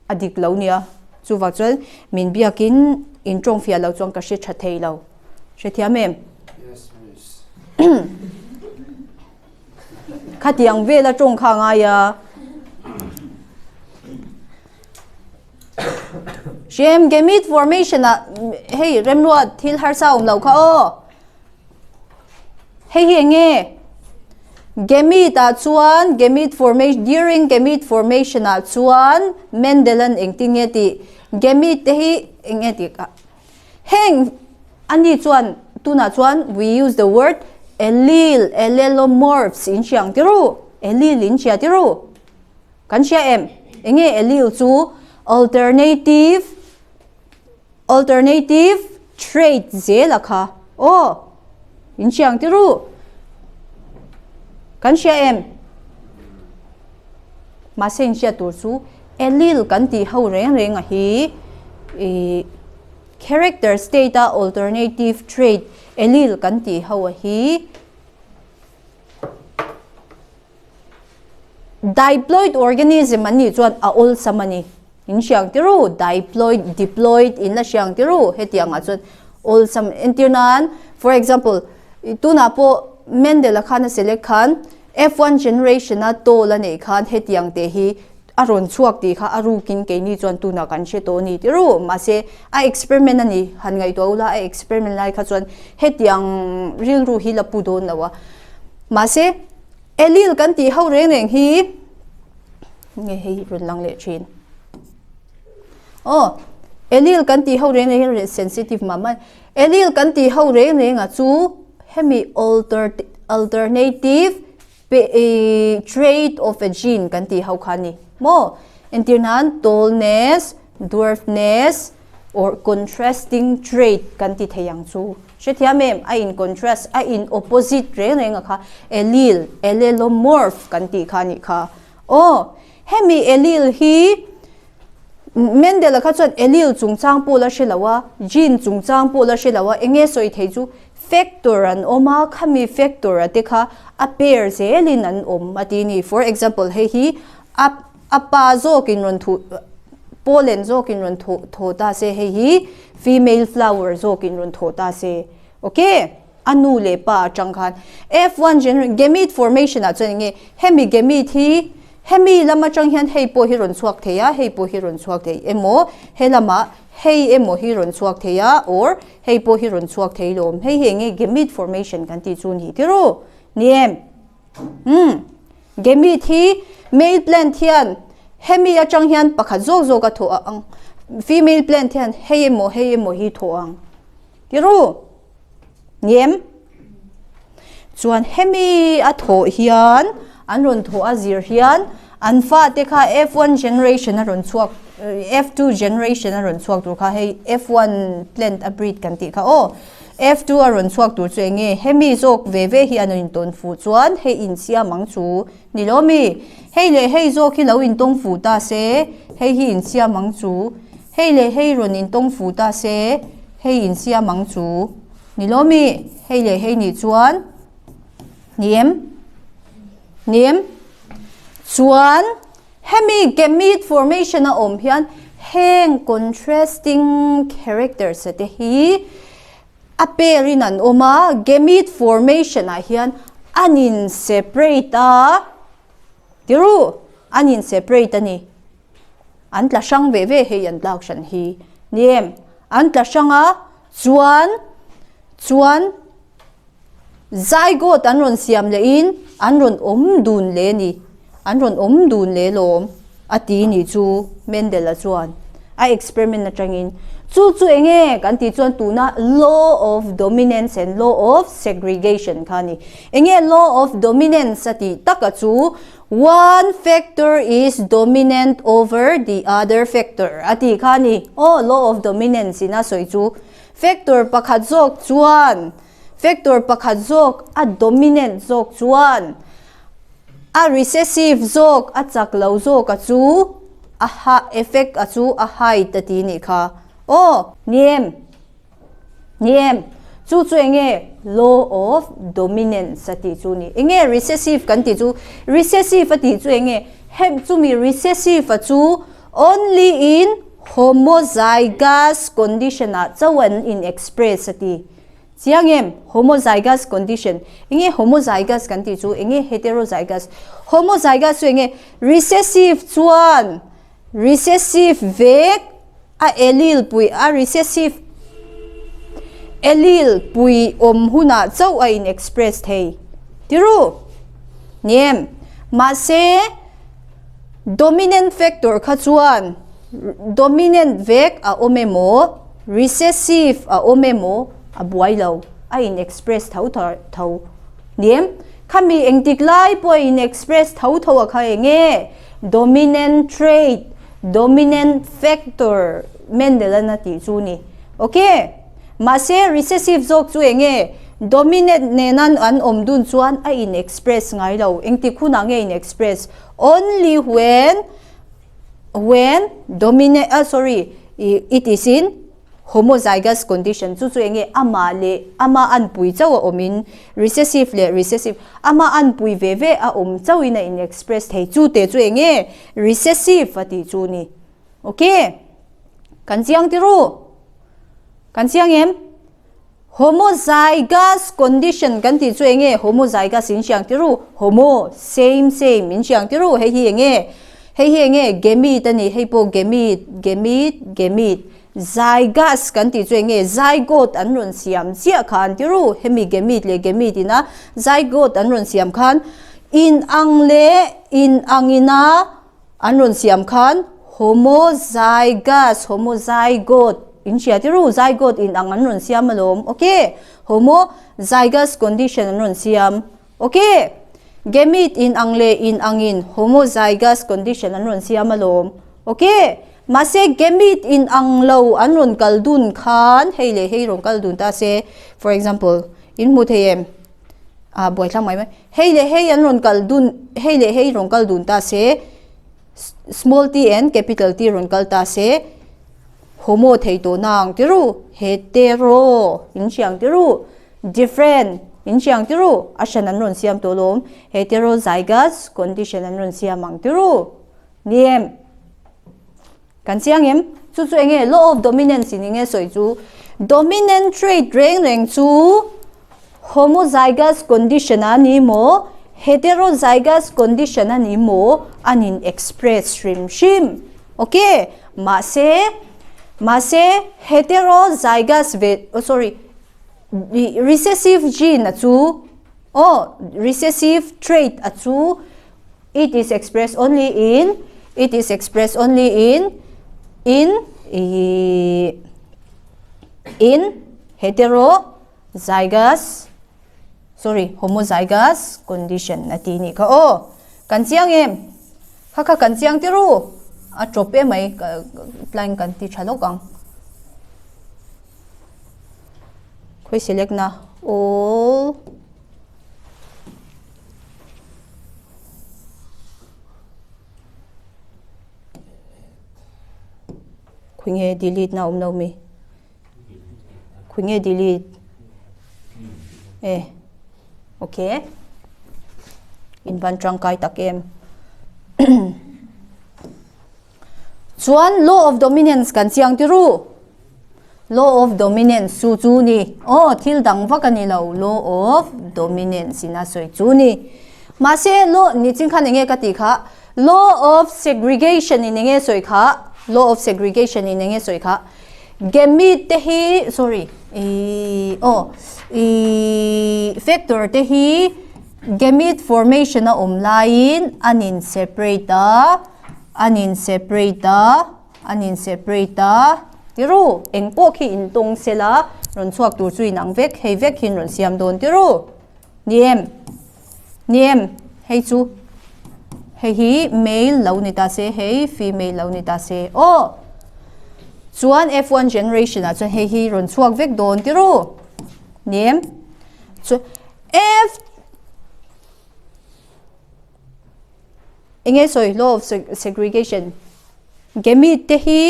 a dik lo nia. Chuvang chuan min biakin in tawng fiah lo chuan ka hre tha thei lo. Hrethiam em? Yes, miss. Khatiang vela tawng kha ngai a. Shem gamete formation a hei remruat thil harsa awm lo kha aw. Hei hi enge? Gamete ah chuan gamete formation during gamete formation ah chuan Mendel an engtin nge tih gamete te hi enge tih kha Heng ani chuan tunah chuan we use the word allele, allelomorphs in hria ang tiru, allele in hria tiru. Kan hria em? Enge allele chu alternative alternative trait zel a kha. Aw, in hria ang tiru. Kan hria em? Mahse in hriat tur chu allele kan tih ho reng reng a hi ih character state a alternative trait allele kan tih ho a hi diploid organism an nih chuan a awlsam a ni. In hriang ti ru diploid diploid in la hriang ti ru hetiang ah chuan awlsam entir nan for example tunah pawh Mendel a khan a select khan F1 generation a tall a neih khan hetiang te hi a rawn chhuak tih kha a rukin keini chuan tunah kan hre tawh a ni ti ru. Mahse, a experiment a ni, han ngaihtuah ula a experiment lai kha chuan hetiang rilru hi la pu dawn lo a. Mahse, allele kan tih ho reng reng hi nge hei rawn lang leh thin. Aw, allele kan tih ho reng reng hi sensitive mah mah. Allele kan tih ho reng reng ah chu Hemi alternative trait of a gene kan tih ho kha a ni maw? Entir nan tallness, dwarfness or contrasting trait kan ti thei ang chu. Hrethiam em? A in contrast, a in opposite reng reng a kha allele, allelomorph kan tih kha a nih kha. Aw, hemi allele hi Mendel-a kha chuan allele chungchang pawh la hre lo a, gene chungchang pawh la hre lo a, eng nge sawi thei chu factor an awm a, khami factor a te kha a pair zelin an awm a ti a ni. For example, hei hi a a pa zawkin rawn thuh pollen zawkin rawn thuh thaw ta se, hei hi female flower zawkin rawn thaw ta se. Okay? A nu leh pa atang khan F1 generation gamete formation ah chuan enge hemi gamete hi hemi lam atang hian hei pawh hi rawn chhuak thei a hei pawh hi rawn chhuak thei emaw he lamah hei emaw hi rawn chhuak thei a or hei pawh hi rawn chhuak thei lawm hei hi enge gamete formation kan tih chu ni tiru ni em umm gamete hi male plant hian hemi atang hian pakhat zawk zawk a thawh ang female plant hian hei emaw hei emaw hi thawh ang tiru. Ngem? Chuan hemi a thawh hian, an rawn thawh a zir hian, an fate kha F1 generation a rawn chhuak, F2 generation a rawn chhuak tur kha hei F1 plant a breed kan tih kha aw. F2 a rawn chhuak tur chu enge hemi zawk ve ve hi an intawn fuh chuan hei insiam ang chu ni lo mi? Hei leh hei zawk hi lo intawng fuh ta se, hei hi insiam ang chu. Hei leh hei rawn intawng fuh ta se, hei insiam ang chu. Ni lo mi? Hei leh hei nih chuan ni em? Ni em? Chuan hemi gamete formation a awm hian heng contrasting characters te hi a pair in an awm a, gamete formation ah hian an in separate a. Tiru, an in separate a ni. An tla hrang ve ve hei an tlak hran hi. Ni em? An tla hrang a, chuan, chuan zygote an rawn siam leh in an rawn awm dun leh ni. An rawn awm dun leh lawm a ti ni chu Mendel-a chuan a experiment atangin. Chu chu eng nge kan tih chuan tuna law of dominance and law of segregation kha a ni. Eng nge law of dominance a tih taka chu one factor is dominant over the other factor a tih kha a ni. Aw law of dominance in a sawi chu factor pakhat zawk chuan factor pakhat zawk a dominant zawk chuan A recessive zawk a chak lo zawk a chu a ha effect a chu a height a ti nih kha. Aw! Ni em? Ni em? Chu chu enge law of dominance a tih chu ni. Enge recessive kan tih chu? Recessive a tih chu enge? Hem chumi recessive a chu only in homozygous condition ah chauh an in express a ti. Chiang em? Homozygous condition. Enge homozygous kan tih chu? Enge heterozygous? Homozygous chu enge? Recessive chuan recessive vek a allele pui a recessive allele pui awm hunah chauh a in express thei. Tiru? Ni em? Mahse dominant factor kha chuan Dominant vek a awm emaw, recessive a awm emaw a buai lo, a in express tho tho. Ni em? Khami engtik lai pawh a in express tho tho a kha eng nge? Dominant trait, dominant factor Mendel-an a tih chu ni. Ok. Mahse recessive zawk chu eng nge? Dominant nena an awm dun chuan a in express ngai lo. Engtik hunah nge in express? Only when When dominant ah sorry it is in homozygous condition chu chu enge amah leh ama anpui chauh a awm in recessive leh recessive ama anpui ve ve a awm chauh in a in express thei chu te chu enge recessive a tih chu ni okay kan chiang tiru kan chiang em Homozygous condition kan tih chu enge? Homozygous in hriang tir u. Homo, same, same in hriang tir u. Hei hi enge? Hei hi enge? Gamete a ni. Hei pawh gamete, gamete, gamete. Zygous kan tih chu enge? Zygote an rawn siam chiah kha an tir u. Hemi gamete leh gamete ina zygote an rawn siam khan inang leh inang ina An rawn siam khan homozygous, homozygote, in hria tir u, zygote in ang an rawn siam alawm, ok, homozygous condition an rawn siam, ok, gamete in ang leh in angin homozygous condition an rawn siam alawm, ok, mahse gamete in ang lo an rawn kal dun khan hei leh hei rawn kal dun ta se, for example, in hmu thei em? Ah buaithlak mai mai. Hei leh hei an rawn kal dun hei leh hei rawn kal dun ta se small t and capital T rawn kal ta se homo thei tawh na ang ti ru hetero in hria ang ti ru different in hria ang ti ru a hran an rawn siam tawh lawm heterozygous condition an rawn siam ang ti ru ni em. Kan chiang em? Chu chu enge law of dominance in enge sawi chu? Dominant trait reng reng chu homozygous condition a ni maw, heterozygous condition a ni maw an in express hrim hrim. Ok, mahse, mahse heterozygous ve, oh sorry, recessive gene a chu, oh recessive trait a chu It is expressed only in It is expressed only in in in heterozygous sorry homozygous condition a ti nih kha aw kan chiang em kha kha kan chiang tiru a tawp em mai tlaiin kan ti tha lawk ang khawi select na all Khawi nge delete na awm lo mi? Khawi nge delete? E, okay. In van tangkai tak em. Chuan law of dominance kan chiang tiru. Law of dominance chu chu ni. Aw, thil dang vak a ni lo. Law of dominance in a sawi chu ni. Mahse law nichin khan enge ka tih kha law of segregation in enge sawi kha law of segregation in enge sawi kha gamete te hi sorry i aw i factor te hi gamete formation a awm laiin an in separate a an in separate a an in separate a tiru eng pawh khi in tawng sela rawn chhuak tur chu inang vek hei vek hian rawn siam dawn tiru. Ni em? Ni em? Hei chu hei hi male lo ni ta se, hei female lo ni ta se. Aw! Chuan F1 generation ah chuan hei hi rawn chhuak vek dawn ti ru. Ni em? Chu F Enge sawi law of segregation gamete te hi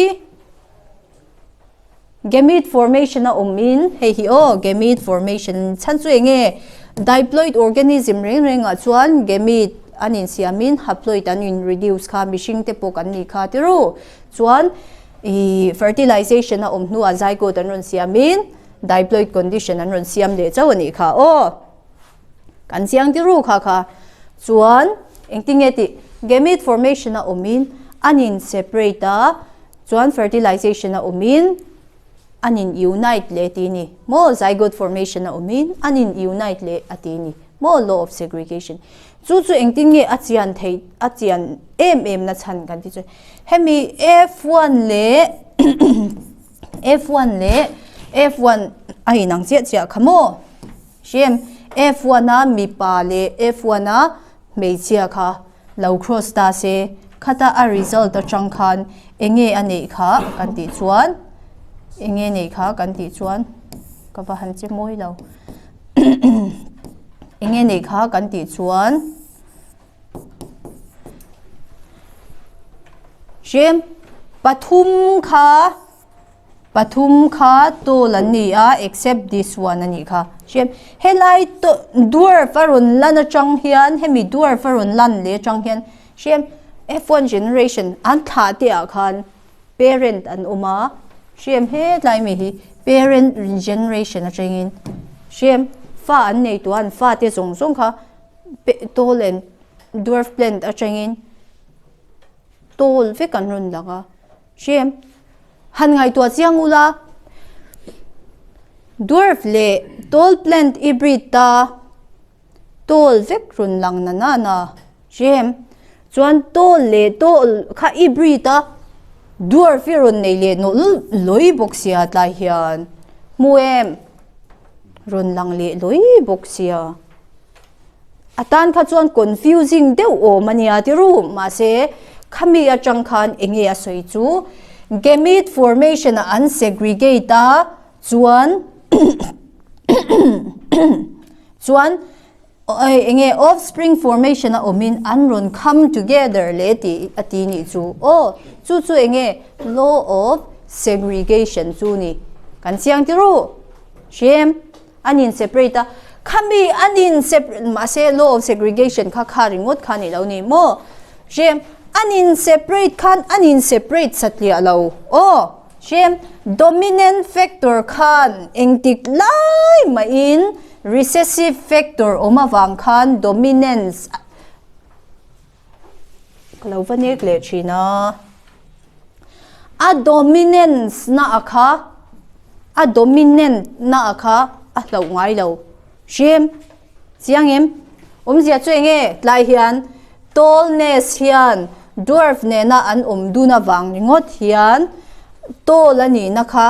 Gamete formation a awm in hei hi aw gamete formation chhan chu enge diploid organism reng reng ah chuan gamete an insiam in haploid an in reduce kha mihring te pawh kan nih kha tiru chuan ih fertilization a awm hnuah zygote an rawn siam in diploid condition an rawn siam leh chauh a nih kha aw kan chiang tiru kha kha chuan engtin nge tih gamete formation a awm in an in separate a. Chuan fertilization a awmin an in unite leh ti ni maw zygote formation a awmin an in unite leh a ti ni maw law of segregation chu chu engtin nge a chian theih a chian em em na chhan kan ti chu hemi F1 leh F1 leh F1 a inang chiah chiah kha maw hriam F1 a mipa leh F1 a hmeichhia kha lo cross ta se, khata a result atang khan enge a neih kha kan tih chuan enge neih kha kan tih chuan ka va han che mawi lo enge neih kha kan tih chuan hrem pathum kha Pathum kha tall an ni a except this one a nih kha. Hriam helai dwarf a rawn lan atang hian hemi dwarf a rawn lan leh atang hian hriam F1 generation an thlah te ah khan parent an awm a hriam hetlai mi hi parent generation atangin hriam fa an nei tawh a an fa te zawng zawng kha tall and dwarf plant atangin tall vek an rawn lang a. Hriam, han ngaihtuah chiang ula, dwarf leh tall plant i breed ta tall vek rawn lang na na na. Hriam, chuan tall leh tall kha i breed a dwarf i rawn nei leh nawlh lawi bawk sia tlai hian hmu em rawn lang leh lawi bawk sia. A tan kha chuan confusing deuh awm a nia ti ru. Mahse, khami atang khan enge a sawi chu gamete formation ah an segregate a chuan chuan enge offspring formation a awmin an rawn come together leh tih a ti nih chu. Aw, chu chu enge law of segregation chu ni. Kan chiang ti ru. Hriam. An in separate a, khami an in separate mahse law of segregation kha kha ringawt kha ni lo ni maw? Hrem, an in separate khan an in separate satliah lo aw. Hrem, dominant factor khan engtik lai mahin recessive factor awm avang khan dominance ka lo va nek leh thin a. A dominance na a kha a dominant na a kha a hlauh ngai lo. Hriam chiang em? Awmzia chu enge tlai hian tallness hian dwarf nena an awm dun avang ringawt hian tall a nihna kha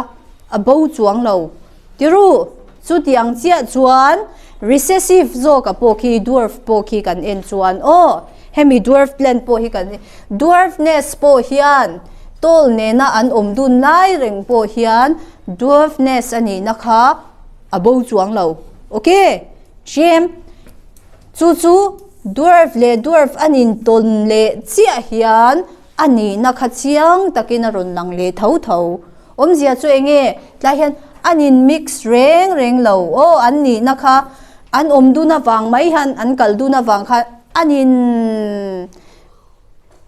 a bo chuang lo. Tiru, chutiang chiah chuan recessive zawka pawh khi dwarf pawh khi kan en chuan aw, hemi dwarf plant pawh hi kan dwarfness pawh hian tall nena an awm dun lai reng pawh hian dwarfness a nihna kha a bo chuang lo. Ok, hriam. Chu chu dwarf leh dwarf an intawn leh chiah hian a nihna kha chiang takin a rawn lang leh tho tho. Awmzia chu eng nge? Tlai hian an in mix reng reng lo. Aw, an nihna kha an awm dun avang mai hian an kal dun avang khan an in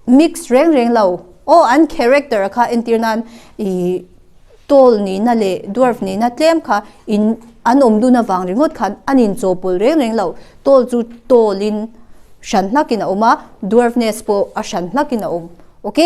mix reng reng lo. Aw, an character kha entir nan ih tall nihna leh dwarf nihna tlem kha in an awm dun avang ringawt khan an in chawhpawlh reng reng lo. Tall chu tall in. hran hlakin a awm a, dwarfness pawh a hran hlakin a awm. Ok,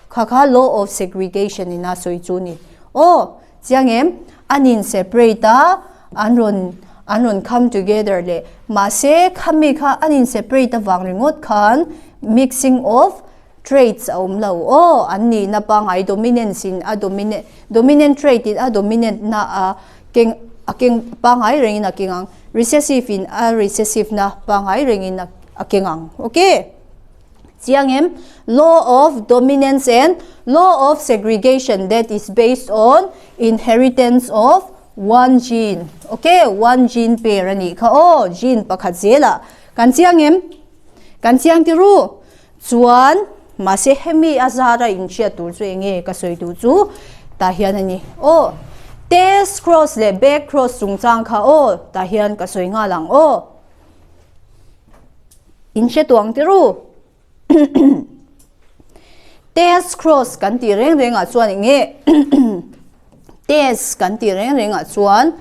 kha kha law of segregation in a sawi chu ni. Aw, chiang em? An in separate a, an rawn an rawn come together leh. Mahse, khami kha an in separate avang ringawt khan mixing of traits a awm lo. Aw, an nihna pangngai dominance in a dominant dominant trait in a dominant na a keng a keng pangngai rengin a keng ang, recessive in a recessive na pangngai rengin a keng ang. Ok. Chiang em? Law of dominance and law of segregation that is based on inheritance of one gene. Ok, one gene pair a nih kha aw, gene pakhat zelah. Kan chiang em? Kan chiang ti ru? Chuan, mahse hemi a zara inhriat tur chu enge ka sawi duh chu tah hian a ni. Aw, test cross leh back cross chungchang kha aw tah hian ka sawi nghal ang aw. In hre tuang ti ru. Test cross kan tih reng rengah chuan enge test kan tih reng rengah chuan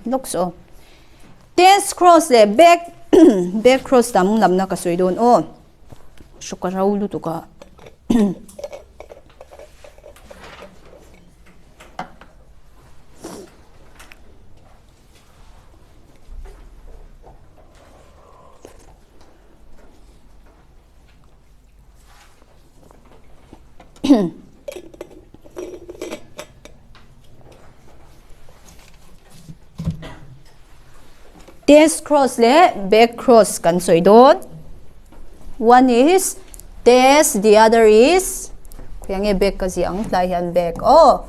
Looks aw. Test cross leh back back cross dang lamna ka sawi dawn aw. Hrawk a ro lutuk a. Test cross leh back cross kan sawi dawn. One is test, the other is khawiah nge back ka ziah ang tlai hian back aw.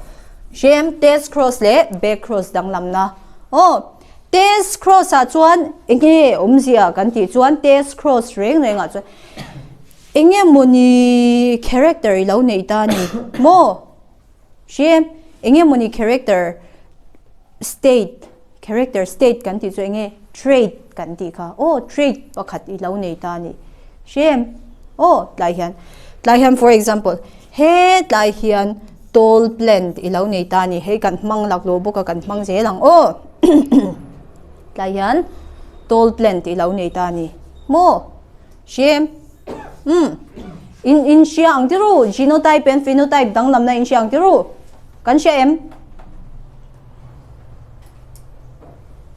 Hrem test cross leh back cross danglamna aw. Test cross ah chuan enge awmzia kan tih chuan test cross reng reng ah chuan enge mawni character i lo neih ta a ni maw? Hrem enge mawni character state character state kan tih chu enge trait kan tih kha aw trait pakhat i lo nei ta a ni. Hrem aw tlai hian tlai hian for example he tlai hian tall plant i lo nei ta a ni hei kan hmang laklawh bawk a kan hmang zel ang aw tlai hian tall plant i lo nei ta a ni maw hrem umm in in hria ang ti ru genotype and phenotype danglamna in hria ang ti ru kan hria em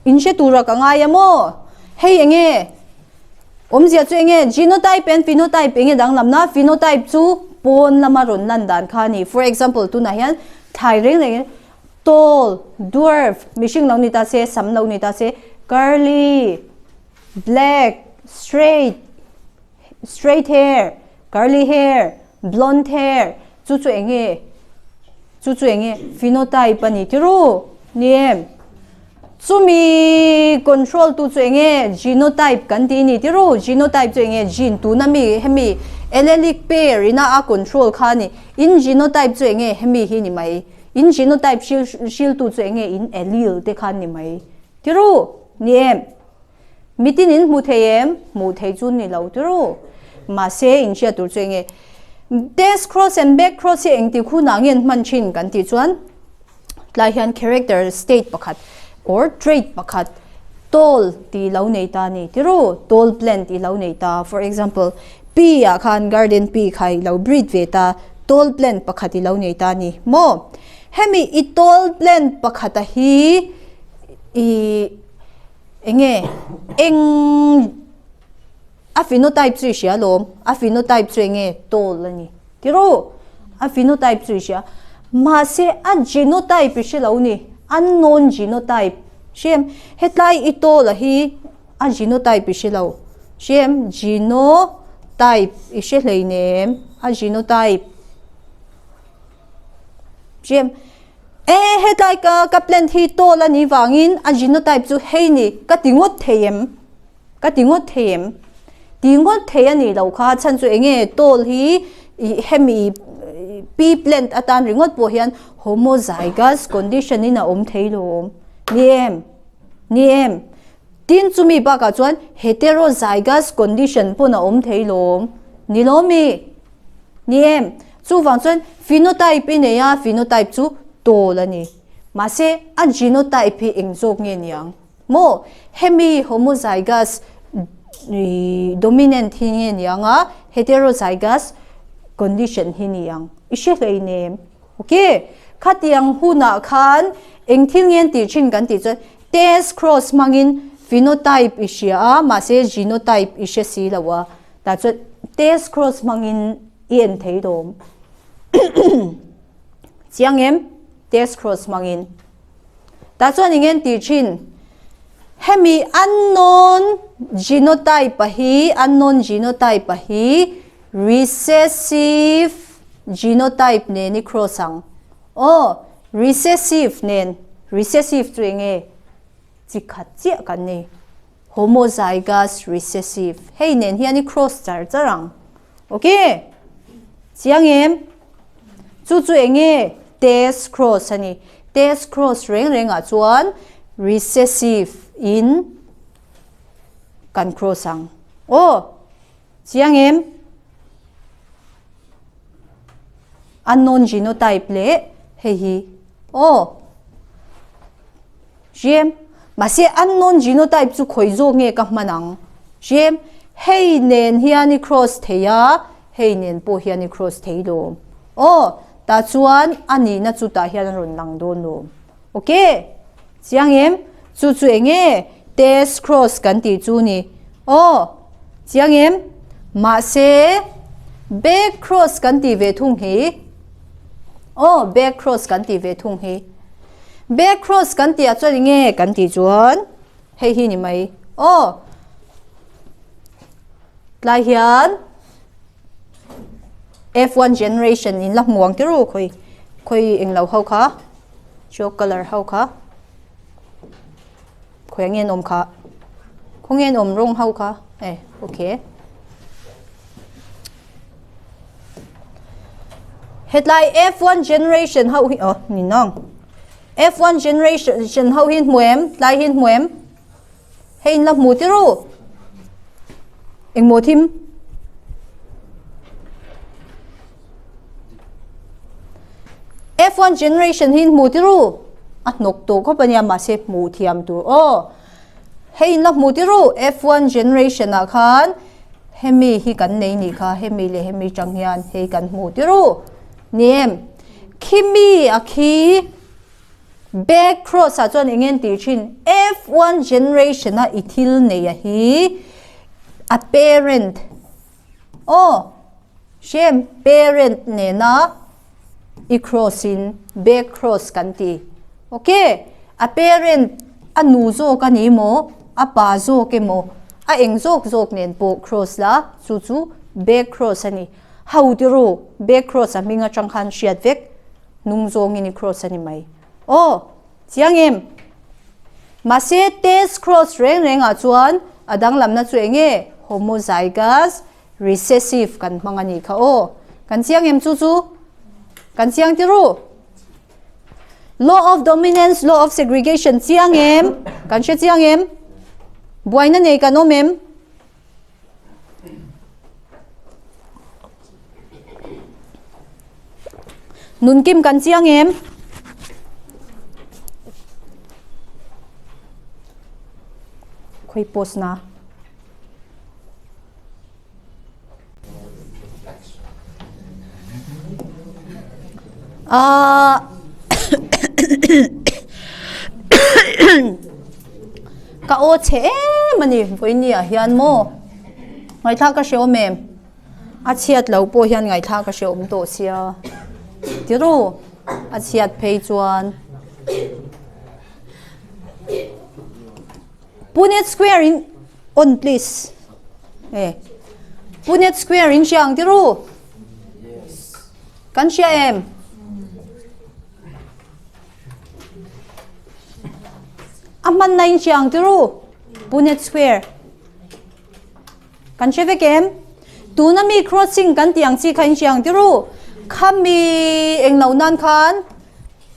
in hre tura ka ngai a maw hei enge Awmzia chu enge? Genotype and phenotype enge danglamna? Phenotype chu pawn lama rawn lan dan kha a ni. For example, tunah hian thlai reng reng tall, dwarf, mihring lo ni ta se, sam lo ni ta se, curly, black, straight, straight hair, curly hair, blonde hair, chu chu enge? Chu chu enge? Phenotype a ni tiru? Ni em? Chumi control tu chu enge genotype kan tih ni tiru genotype chu enge gene tuna mi hemi allelic pair ina a control kha ni in genotype chu enge hemi hi ni mai in genotype hril hril tu chu enge in allele te khan ni mai tiru ni em mitin in hmu thei em hmuh thei chu ni lo tiru mahse in hriat tur chu enge test cross and back cross hi engti khunah nge an hman thin kan tih chuan Tlai hian character state pakhat or trait pakhat tall tih lo nei ta a ni tiru, tall plant tih lo nei ta. For example, pea ah khan garden pea kha i lo breed ve ta, tall plant pakhat i lo nei ta a ni maw? Hemi i tall plant pakhata hi i enge eng A phenotype chu i hria lawm. A phenotype chu enge? Tall a ni. Tiru? A phenotype chu i hria. Mahse a genotype i hre lo ni. Unknown genotype. Hria em? Hetlai i tall a hi a genotype i hre lo. Hria em? Genotype i hre hleinem. A genotype. Hria em? E hetlai ka ka plant hi tall a nih vangin a genotype chu hei ni ka ti ngawt thei em? Ka ti ngawt thei em? Ti ngawt thei a nih loh kha chhan chu enge tall hi hemi pea plant atan ringawt pawh hian homozygous condition in a awm thei lo awm. Ni em? Ni em? Tin chumi bakah chuan heterozygous condition pawn a awm thei lo awm. Ni lo mi? Ni em? Chuvang chuan phenotype i nei a, phenotype chu tall a ni. Mahse, a genotype hi eng zawk nge niang? Maw? Hemi homozygous dominant hi nge niang a, heterozygous condition hi niang? I hre hleinem. Ok, khatiang hunah khan eng thil nge an tih thin kan tih chuan test cross hmangin phenotype i hria a, mahse genotype i hre si lo a, tah chuan test cross hmangin i en thei dawm. Chiang em? Test cross hmangin. Tah chuan eng nge an tih thin? Hemi unknown genotype a hi, unknown genotype a hi recessive genotype nen i cross ang. Aw, recessive nen, recessive chu eng nge? Chi khat chiah kan ni. Homozygous recessive. Hei nen hian i cross char char ang. Ok? Chiang em? Chu chu eng nge? Test cross a ni. Test cross reng rengah chuan recessive in kan cross ang. Aw! Chiang em? Unknown genotype leh hei hi. Aw! Hriam, mahse unknown genotype chu khawi zawk nge ka hman ang? Hriam, hei nen hian i cross thei a, hei nen pawh hian i cross thei lawm. Aw, tah chuan a nihna chu tah hian a rawn lang dawn lawm. Ok, chiang em? Chu chu eng nge? Test cross kan tih chu ni. Aw, chiang em? Mahse, back cross kan tih ve thung hi. Aw, back cross kan tih ve thung hi. Back cross kan tih ah chuan eng nge kan tih chuan hei hi ni mai aw tlai hian F1 generation in la hmu ang tirh khawi khawi englo ho kha chalk colour ho kha khawi ang nge an awm kha khawnge an awm rawng ho kha e okay. Hetlai F1 generation ho hi oh ni nang. F1 generation ho hi hmu em? Tlai hi hmu em? Hei in la hmu ti ru. Engmaw thim? F1 generation hi hmu ti ru. A hnawk tawh khawp ania mahse hmuh thiam tur aw. Hei in la hmu ti ru, F1 generation ah khan hemi hi kan nei nih kha, hemi leh hemi tang hian hei kan hmu ti ru. Ni em? Khimi a khi back cross ah chuan eng nge an tih thin? F1 generation a i thil nei a hi a parent aw Shem parent nena i cross in back cross kan ti. Ok, a parent a nu zawk a ni maw, a pa zawk emaw, a eng zawk zawk nen pawh cross la, chu chu back cross a ni. Ho ti ru, back cross a hming atang khan hriat vek, hnung zawngin i cross a ni mai. Aw, chiang em? Mahse test cross reng rengah chuan a danglamna chu eng nge? Homozygous Recessive kan hmang a nih kha aw. Kan chiang em chu chu? Kan chiang ti ru? Law of dominance, law of segregation chiang em? Kan hre chiang em? Buaina nei kan awm em? Nunkim kan chiang em? Khawi post na? Ka aw chhe em a ni vawiini ah hian maw ngaihthlak ka hre awm em a chhiat loh pawh hian ngaihthlak ka hre awm tawh sia tiru a chhiat phei chuan. Punet square in on please. Eh. Punet square in hria ang tiru. Kan hria em? A hman na in hria ang tiru. Punet square. Kan hre vek em? Tuna mi crossing kan tih ang chi kha in hria ang tiru. Khami englo nan khan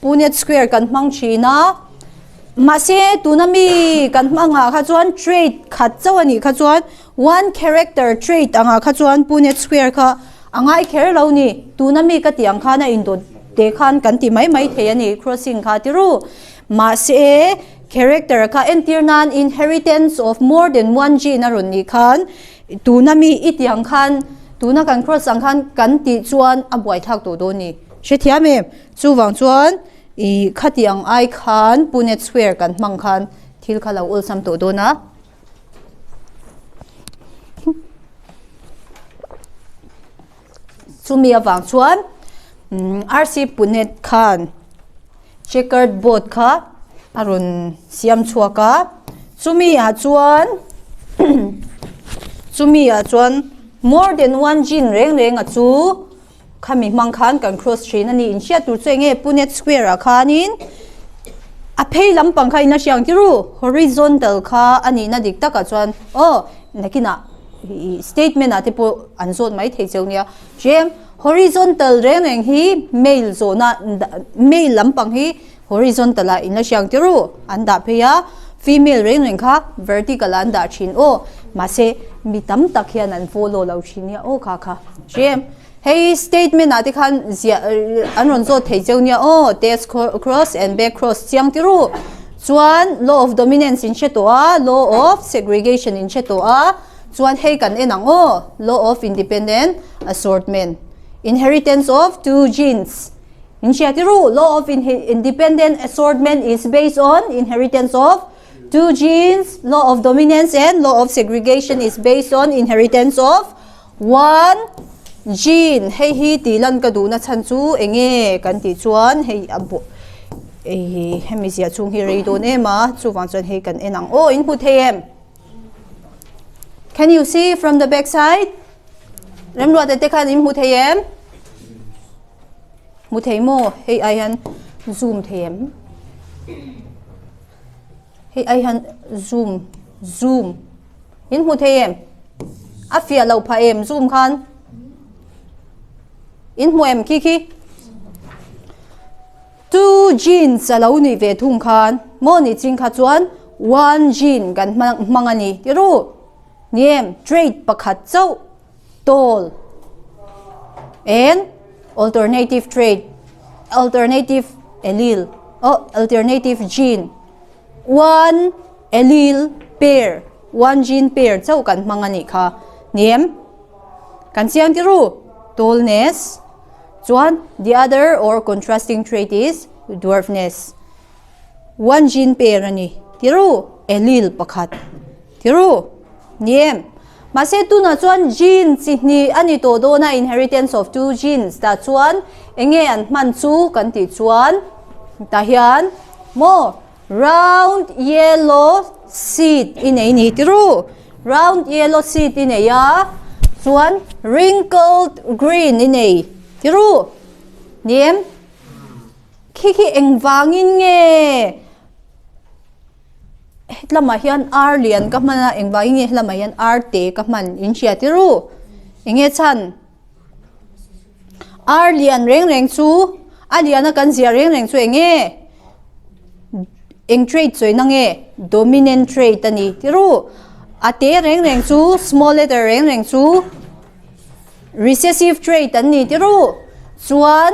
Punet square kan hmang thin a. Mahse tuna mi kan hmang ah kha chuan trait khat chauh a nih kha chuan one character trait angah kha chuan Punet square kha a ngai kher lo ni. Tuna mi ka tih ang khan a indawt. te khan kan ti mai mai thei a ni crossing kha ti ru. Mahse character kha entir nan inheritance of more than one gene a rawn nih khan tuna mi i tih ang khan tuna kan cross ang khan kan tih chuan a buaithlak tawh dawn a ni. Hrethiam em? Chuvang chuan ih khati ang ai khan Punnett square kan hmang khan thil kha lo awlsam tawh dawn a. Chumi avang chuan RC Punnett khan checkered board kha a rawn siam chhuak a, chumi ah chuan chumi ah chuan more than one gene reng reng a chu Khami hmang khan kan cross thin a ni. Inhriat tur chu enge Punnett square ah khanin a phei lampang kha in a hriang tir u. Horizontal kha a nihna dik takah chuan aw nakinah ih statement ah te pawh an zawt mai thei cheu nia. Hrem horizontal reng reng hi male zawhna male lampang hi horizontal ah in la hriang tir u an dah phei a, female reng reng kha vertical ah an dah thin aw. Mahse mi tam tak hian an follow lo thin nia aw kha kha. Hrem. Hei statement ah te khan ziah an rawn zawt thei cheu nia aw test cross and back cross chiang ti ru chuan law of dominance in hre tawh a law of segregation in hre tawh a chuan hei kan en ang aw law of independent assortment inheritance of two genes in hria ti ru law of independent assortment is based on inheritance of two genes law of dominance and law of segregation is based on inheritance of One gene hei hi tih lan ka duhna chhan chu eng nge kan tih chuan hei a bu ei hemi ziah chhung hi rei dawn em a chuvang chuan hei kan en ang aw in hmu thei em Can you see from the back side Remruata te khan in hmu thei em hmu thei maw hei ai hian zoom thei em Hei ai hian zoom zoom in hmu thei em? A fiah loh phah em zoom khan? In hmu em khi khi? Two genes a lo nih ve thung khan maw ni ching kha chuan one gene kan hmang a ni tiru ni em trait pakhat chauh tall and alternative trait alternative allele oh alternative gene one allele pair one gene pair chauh kan hmang a nih kha ni em kan chiang ti ru tallness chuan the other or contrasting trait is dwarfness One gene pair a ni. Ti ru, allele pakhat. Ti ru, ni em? Mahse tunah chuan gene chi hnih a ni tawh dawn a, inheritance of two genes tah chuan eng nge an hman chu kan tih chuan tah hian maw round yellow seed i nei ni ti ru, round yellow seed i nei a, chuan wrinkled green i nei ti ru, ni em? Khi khi engvangin nge hetlamah hian ar lian ka hman a engvangin nge helamah hian ar te ka hman in hria tir u enge chhan ar lian reng reng chu a lian a kan ziah reng reng chu enge eng trait sawi na nge dominant trait a ni tir u a te reng reng chu small letter reng reng chu. Recessive trait an ni tirh chuan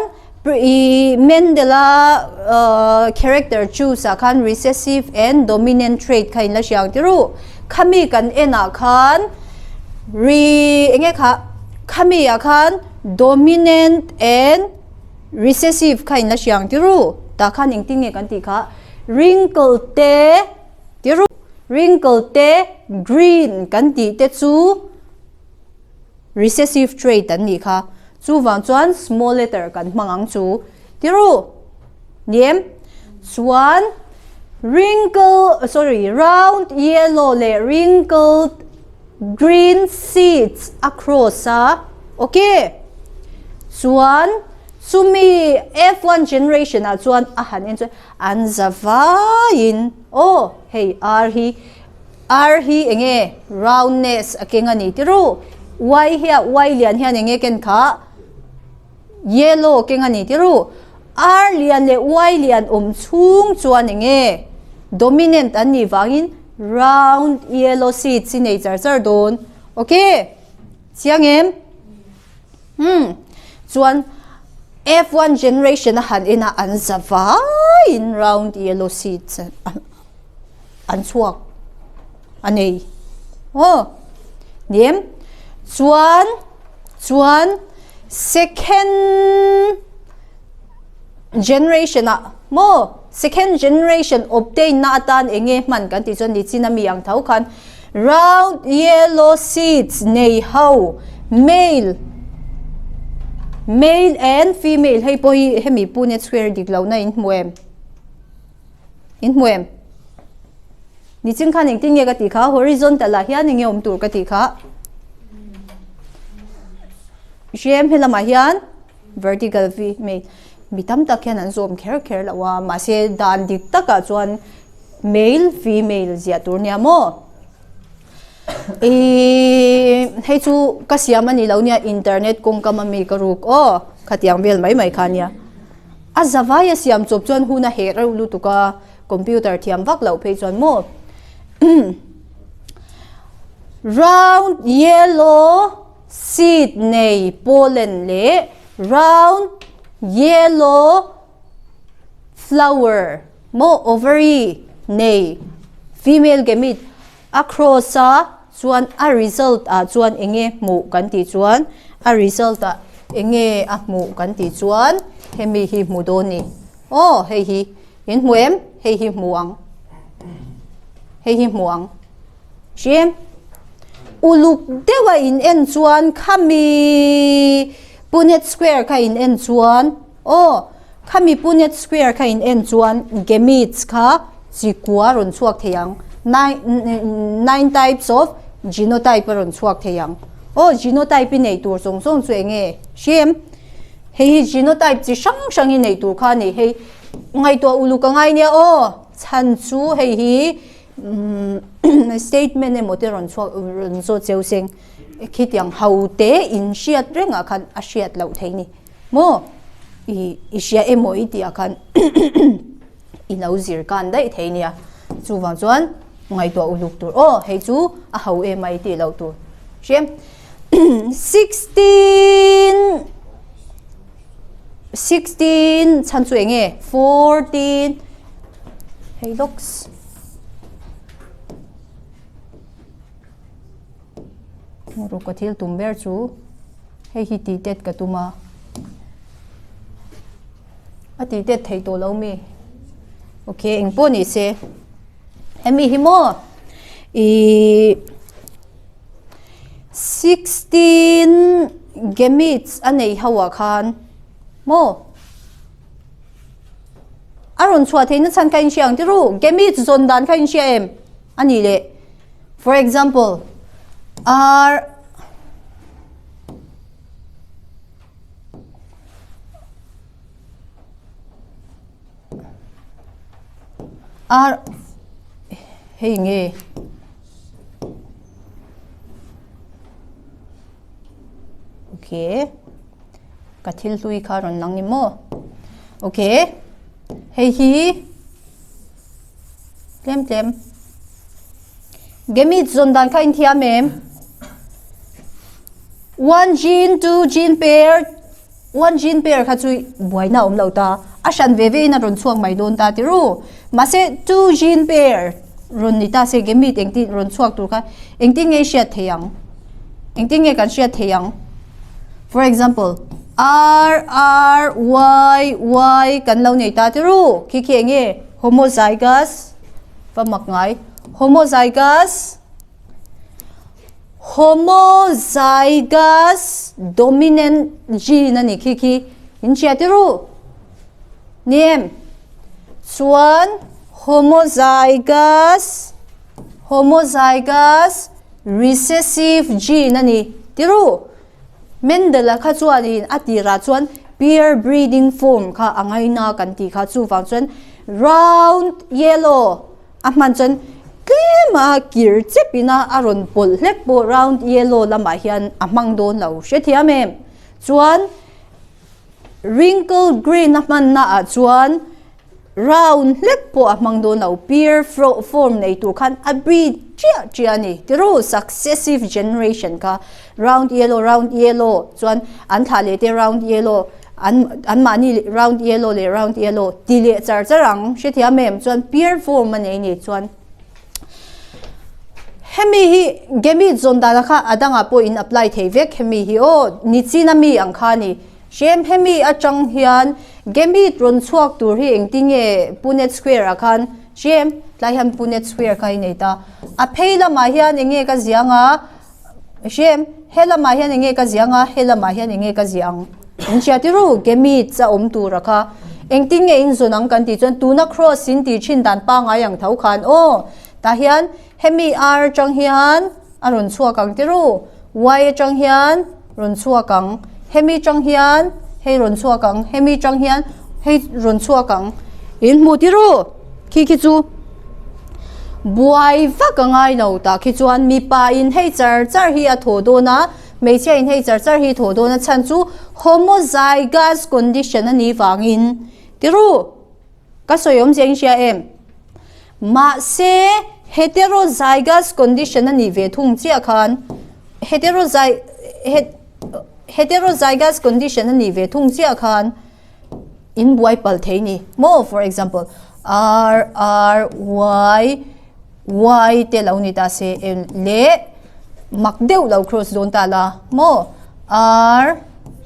i Mendel-a character choose ah khan recessive and dominant trait kha in la hria ang tirh. Khami kan en ah khan ri eng nge kha khami ah khan dominant and recessive kha in la hria ang tirh. Tah khan engtin nge kan tih kha wrinkle te tirh wrinkle te green kan tih te chu Recessive trait an nih kha. Chuvang chuan small letter kan hmang ang chu. Tiru! Ni em? Chuan wrinkle, sorry, round yellow leh wrinkled green seeds a cross a. Okay. Chuan chumi F1 generation ah chuan a han en chuan an za vaiin aw hei ar hi R hi eng nge roundness a keng a ni ti ru. Y hi a Y lian hian eng nge ken kha yellow keng a ni ti ru. R lian leh Y lian awm chhung chuan eng nge dominant an nih vangin round yellow seeds hi nei char char dawn. Okay. Chiang em? Hmm. Chuan. F1 generation a han en a an za vaiin round yellow seeds an chhuak a nei. Aw nim chuan chuan second generation ah maw second generation obtain na atan enge hman kan tih chuan nichin ami ang tho khan round yellow seeds nei ho male male and female hei pawh hi hemi pune square dik lohna in hmu em in hmu em nichin khan engtin nge ka tih kha horizontal ah hian enge awm tur ka tih kha hriam helamah hian Vertical V male mi tam tak hian an zawm kher kher lo a, mahse dan dik takah chuan male female ziah tur nia maw? Ihh hei chu ka siam a ni lo nia internet kawngkam ami ka ruk aw khatiang vel mai mai kha nia. A zavai a siam chawp chuan hun a heh reuh lutuk a, computer thiam vak loh phei chuan maw? Round yellow. Seed nei pollen leh round yellow flower maw ovary nei female gamete a cross a chuan a result ah chuan enge hmuh kan tih chuan a result ah enge a hmuh kan tih chuan hemi hi hmu dawn ni aw hei hi in hmu em hei hi hmu ang hei hi hmu ang. Hriam uluk deuha in en chuan khami Punnett square kha in en chuan aw khami Punnett square kha in en chuan gametes kha chi kua rawn chhuak thei ang nine types of genotype a rawn chhuak thei ang aw genotype i nei tur zawng zawng chu eng nge hriam hei hi genotype chi hrang hrang i nei tur kha a ni hei ngaihtuah uluk a ngai nia aw chhan chu hei hi. Statement emaw te rawn chhuak rawn zawt cheu seng khitiang ho te in hriat rengah khan a hriat loh theih ni maw i i hria emaw i tih ah khan i lo zir kan daih thei nia chuvang chuan ngaihtuah uluk tur aw hei chu a ho em a i tih loh tur hria 16 16 chhan chu eng nge 14 hei lawks ruk ka thil tum ber chu hei hi tih tet ka tum a a tih tet thei tawh lo mi ok eng pawh ni se hemi hi maw ih 16 gametes a nei ho ah khan maw. A rawn chhuah theihna chhan kha inhria ang tirû? Gametes zawn dan kha inhria em? A nih leh, for example, R R hei nge? Okay. Ka thil hlui kha rawn lang ni maw? Ok, hei hi tlem tlem. Gamete zawn dan kha inthiam em? One gene, two gene pair, one gene pair kha chu buaina awm lo ta. A hran ve ve in a rawn chhuak mai dawn ta tiru. Mahse two gene pair rawn ni ta se gamete engtin rawn chhuak tur kha engtin nge i hriat thei ang? Engtin nge kan hriat thei ang? For example, R, R, Y, Y kan lo nei ta tiru. Khi khi enge? Homozygous. Va mak ngai. Homozygous. Homozygous dominant gene a ni khi khi. In hria tiru. Ni em? Chuan homozygous homozygous Recessive gene a ni. Tiru! Mendel-a kha chuanin a tirah chuan pure breeding form kha a ngaina kan tih kha chuvang chuan round yellow a hman chuan tlema kir chepin a a rawn pawlh hlek pawh round yellow lamah hian a hmang dawn lo hrethiam em? Chuan wrinkle green a hmanna ah chuan Round hlek pawh a hmang dawn lo, peer form nei tur khan a breed chiah chiah a ni. Tiru successive generation kha round yellow round yellow chuan an thlah leh te round yellow. An anmahni round yellow leh round yellow ti leh char char ang hrethiam em chuan pear form a nei ni chuan hemi hi gamete zawn dana kha a dangah pawh in apply thei vek hemi hi aw nichin a mi ang kha a ni hrem hemi atang hian gamete rawn chhuak tur hi engtin nge Punnett square ah khan hrem tlai hian Punnett square kha i nei ta a phei lamah hian eng nge ka ziang a. Hrem, he lamah hian enge ka ziah anga, he lamah hian enge ka ziah ang? In hria ti ru, gamete a awm tur a kha. Engtin nge in zawn ang kan tih chuan tuna cross in tih thin dan pangngai ang tho khan aw, tah hian hemi R atang hian a rawn chhuak ang ti ru, Y atang hian rawn chhuak ang, hemi atang hian hei rawn chhuak ang, hemi atang hian hei rawn chhuak ang. In hmu ti ru, khi khi chu. Buai vak a ngai lo tah khi chuan mipa in hei char char hi a thaw dawn a, hmeichhia in hei char char hi thaw dawn a chhan chu homozygous condition a nih vangin tiru ka sawi awmzia in hria em? Mahse heterozygous condition a nih ve thung chiah khan heterozy heterozygous condition a nih ve thung chiah khan in buai palh thei ni maw for example r r y y te lo ni ta se leh mak deuh lo cross dawn ta la maw r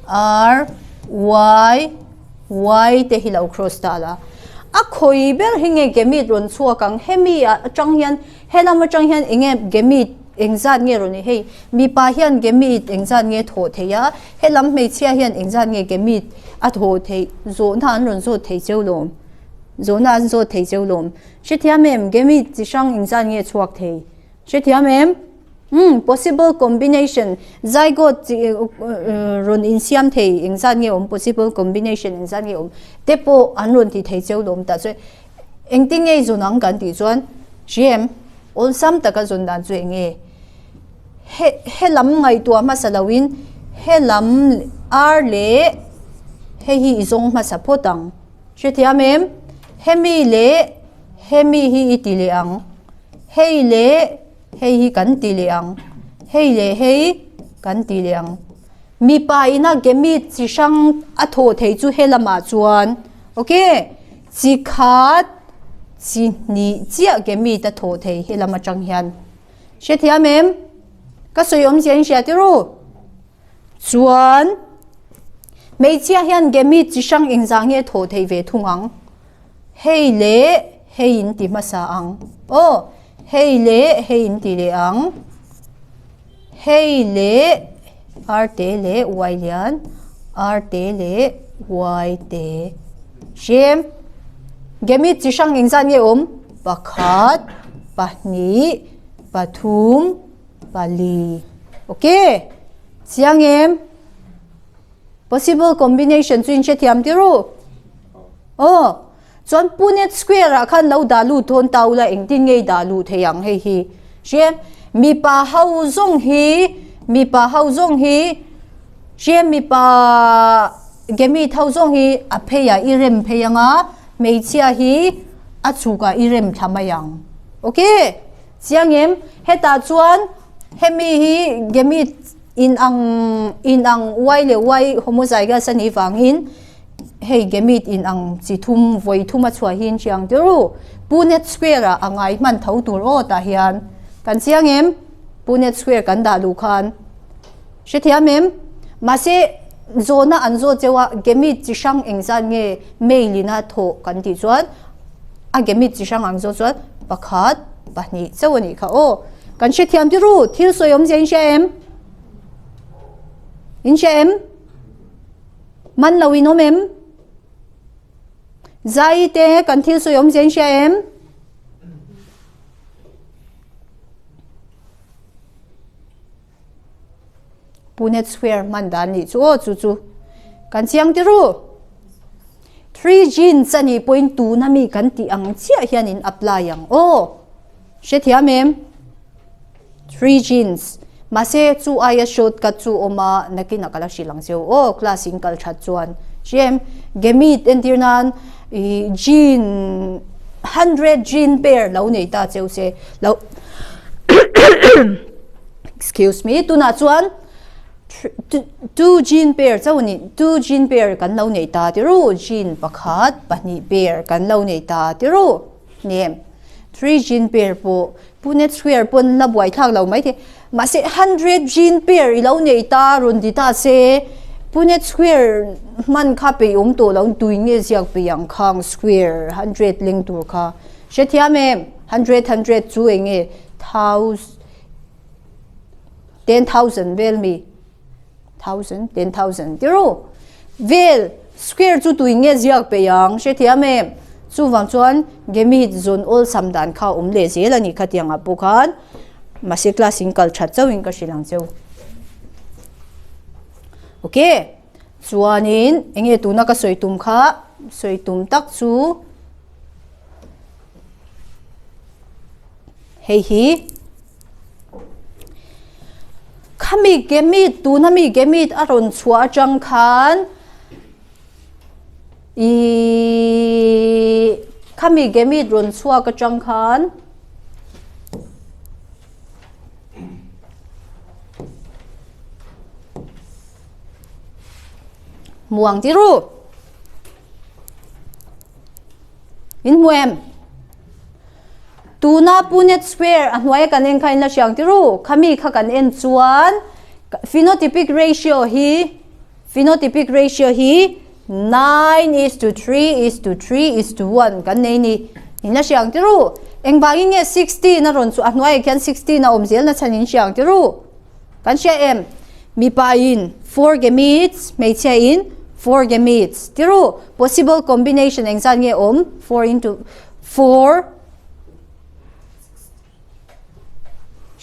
r y y te hi lo cross ta la a khawi ber hi nge gamete rawn chhuak ang hemi ah atang hian helam atang hian eng nge gamete engzat nge rawn ni hei mipa hian gamete engzat nge thawh theih a Helam hmeichhia hian engzat nge gamete a thaw theih zawhna an rawn zawt thei cheu lawm? Zawhna an zawt thei cheu lawm? Hrethiam em? Gamete chi hrang engzat nge chhuak thei? Hrethiam em? Umm possible combination zygote chi rawn insiam thei engzat nge awm possible combination engzat nge awm te pawh an rawn ti thei cheu lawm tah chuan engtin nge i zawn ang kan tih chuan hria em? Awlsam taka zawn dan chu eng nge? He he lam ngaihtuah hmasa loin he lam ar leh hei hi i zawng hmasa phawt ang. Hrethiam em? Hemi leh hemi hi i ti leh ang. Hei leh hei hi kan ti leh ang. Hei leh hei kan ti leh ang. Mipa ina gamete chi hrang a thawh thei chu he lamah chuan ok chi khat chi hnih chiah gamete a thawh thei he lam atang hian. Hrethiam em? Ka sawi awmzia in hria tirh Chuan hmeichhia hian gamete chi hrang engzah nge thawh theih ve thung ang? Hei leh hei in ti hmasa ang. Aw, hei leh hei in ti leh ang. Hei leh R te leh Y lian, R te leh Y te. Hrem, gamete chi hrang engzah nge awm? Pakhat, pahnih, pathum, pali. Ok, chiang em? Possible combination chu in hrethiam tir u. Aw, chuan Punnett square ah khan lo dah lut dawn ta ula engtin nge i dah luh thei ang hei hi. Hria em? Mipa ho zawng hi, mipa ho zawng hi, hria em mipa gamete ho zawng hi a phei ah i rem phei ang a, hmeichhia hi a chhuk ah i rem thla mai ang. Ok, chiang em? Hetah chuan hemi hi gamete in ang in ang y leh y homozygous a nih vangin hei gamete in ang chi thum vawi thum a chhuah hi in chiang tir u. Punnett square ah a ngai hman tho tur aw tah hian kan chiang em? Punnett square kan dah luh khan hrethiam em? Mahse zawhna an zawt cheu a gamete chi hrang engzat nge male in a thawh kan tih chuan a gamete chi hrang ang zawt chuan pakhat pahnih chauh a nih kha aw. Kan hrethiam tir u, thil sawi awmzia in hria em? In hria em? Man lo in awm em? Zai te kan thil sawi awmzia in hria em? Punnett square hman dan nih chu aw chu chu kan chiang tir u. Three genes a nih pawhin tuna mi kan tih ang chiah hian in apply ang aw. Hrethiam em? Three genes. Mahse chu aia shortcut chu awm a nakin a kala hrilh ang cheu aw class in kal that chuan. Hria em? Gamete entir nan i gene hundred gene pair lo nei ta cheu se lo excuse me tunah chuan. Two gene pair chauh a ni, two gene pair kan lo nei ta tiru, gene pakhat pahnih pair kan lo nei ta tiru nem. Three gene pair pawh Punnett square pawn la buai thlak lo maithei, mahse hundred gene pair i lo nei ta rawn ti ta se Punnett square hman kha peih awm tawh lo tui nge ziak peih ang khang square hundred leng tur kha hrethiam em hundred hundred chu eng nge thousand 10,000 vel mi thousand 10,000 tiru vel square chu tui nge ziak pe ang hre thiam em chuvang chuan gamete zawn awlsam dan kha awm leh zel a ni khatiang ah pawh khan mahse class in kal that chauh in ka hrilh ang cheu okay chuanin enge tuna ka sawi tum kha sawi tum tak chu hei hi Khami gamete tuna mi gamete a rawn chhuah atang khan ihh khami gamete rawn chhuak atang khan muang ti ru. In hmu em? Tuna Punnett Square a hnuaia kan en kha in la hriang ti ru. Khami kha kan en chuan phenotypic ratio hi phenotypic ratio hi 9 is to 3 is to 3 is to 1 kan nei ni. In la hriang ti ru. Engvangin nge 16 a rawn chu a hnuaiah khian 16 a awm zel na chhan in hriang ti ru. Kan hria em? Mipa in 4 gametes, hmeichhia in 4 gametes. Ti ru, possible combination engzat nge awm? 4 into 4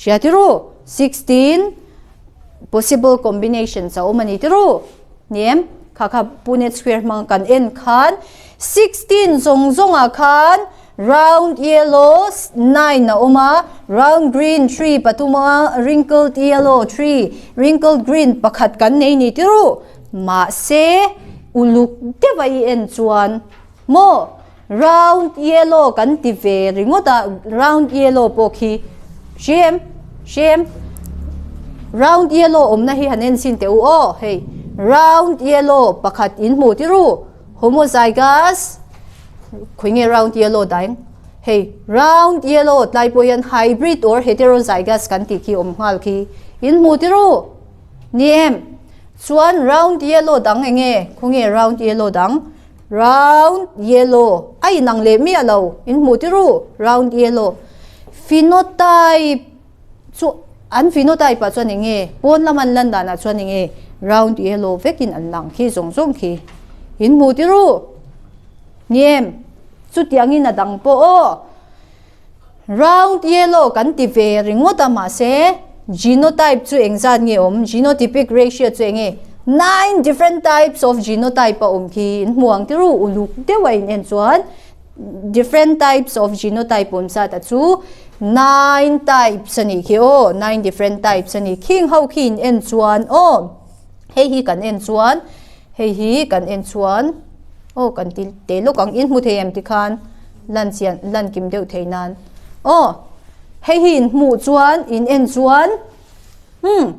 Hria ti ru, 16 possible combinations a awm a ni ti ru. Ni em? Kha kha Punnett square hmang kan en khan 16 zawng zawngah khan Round yellow nine a awm a, round green tree pathum a, wrinkled yellow tree, wrinkled green pakhat kan nei ni tirh mahse uluk deuh a i en chuan maw round yellow kan ti ve ringawt a, round yellow pawh khi hre em hre em round yellow awmna hi han en chhin teh u aw hei round yellow pakhat in hmuh tirh Homozygous, khawi nge round yellow daing? Hei, round yellow tlai pawh hian hybrid or heterozygous kan tih khi awm nghal khi. In hmu ti ru? Ni em? Chuan round yellow dang eng nge? Khaw nge round yellow dang? Round yellow a inang leh miah lo. In hmu ti ru? Round yellow. Phenotype Chu an phenotype ah chuan eng nge pawn lam an lan danah chuan eng nge round yellow vekin an lang khi zawng zawng khi in hmu ti ru ni em chutiangin a dang pawh aw round yellow kan ti ve ringawt a mahse genotype chu engzat nge awm genotypic ratio chu eng nge nine different types of genotype a awm khi in hmu ang ti ru uluk deuh a in en chuan Different types of genotype awm zat a chu nine types a nih khi aw, nine different types a ni. Khing ho khi in en chuan aw, hei hi kan en chuan, hei hi kan en chuan aw kan ti teh lawk ang, in hmu thei em tikhan lan chian lan kim deuh thei nan aw, hei hi in hmuh chuan in en chuan Umm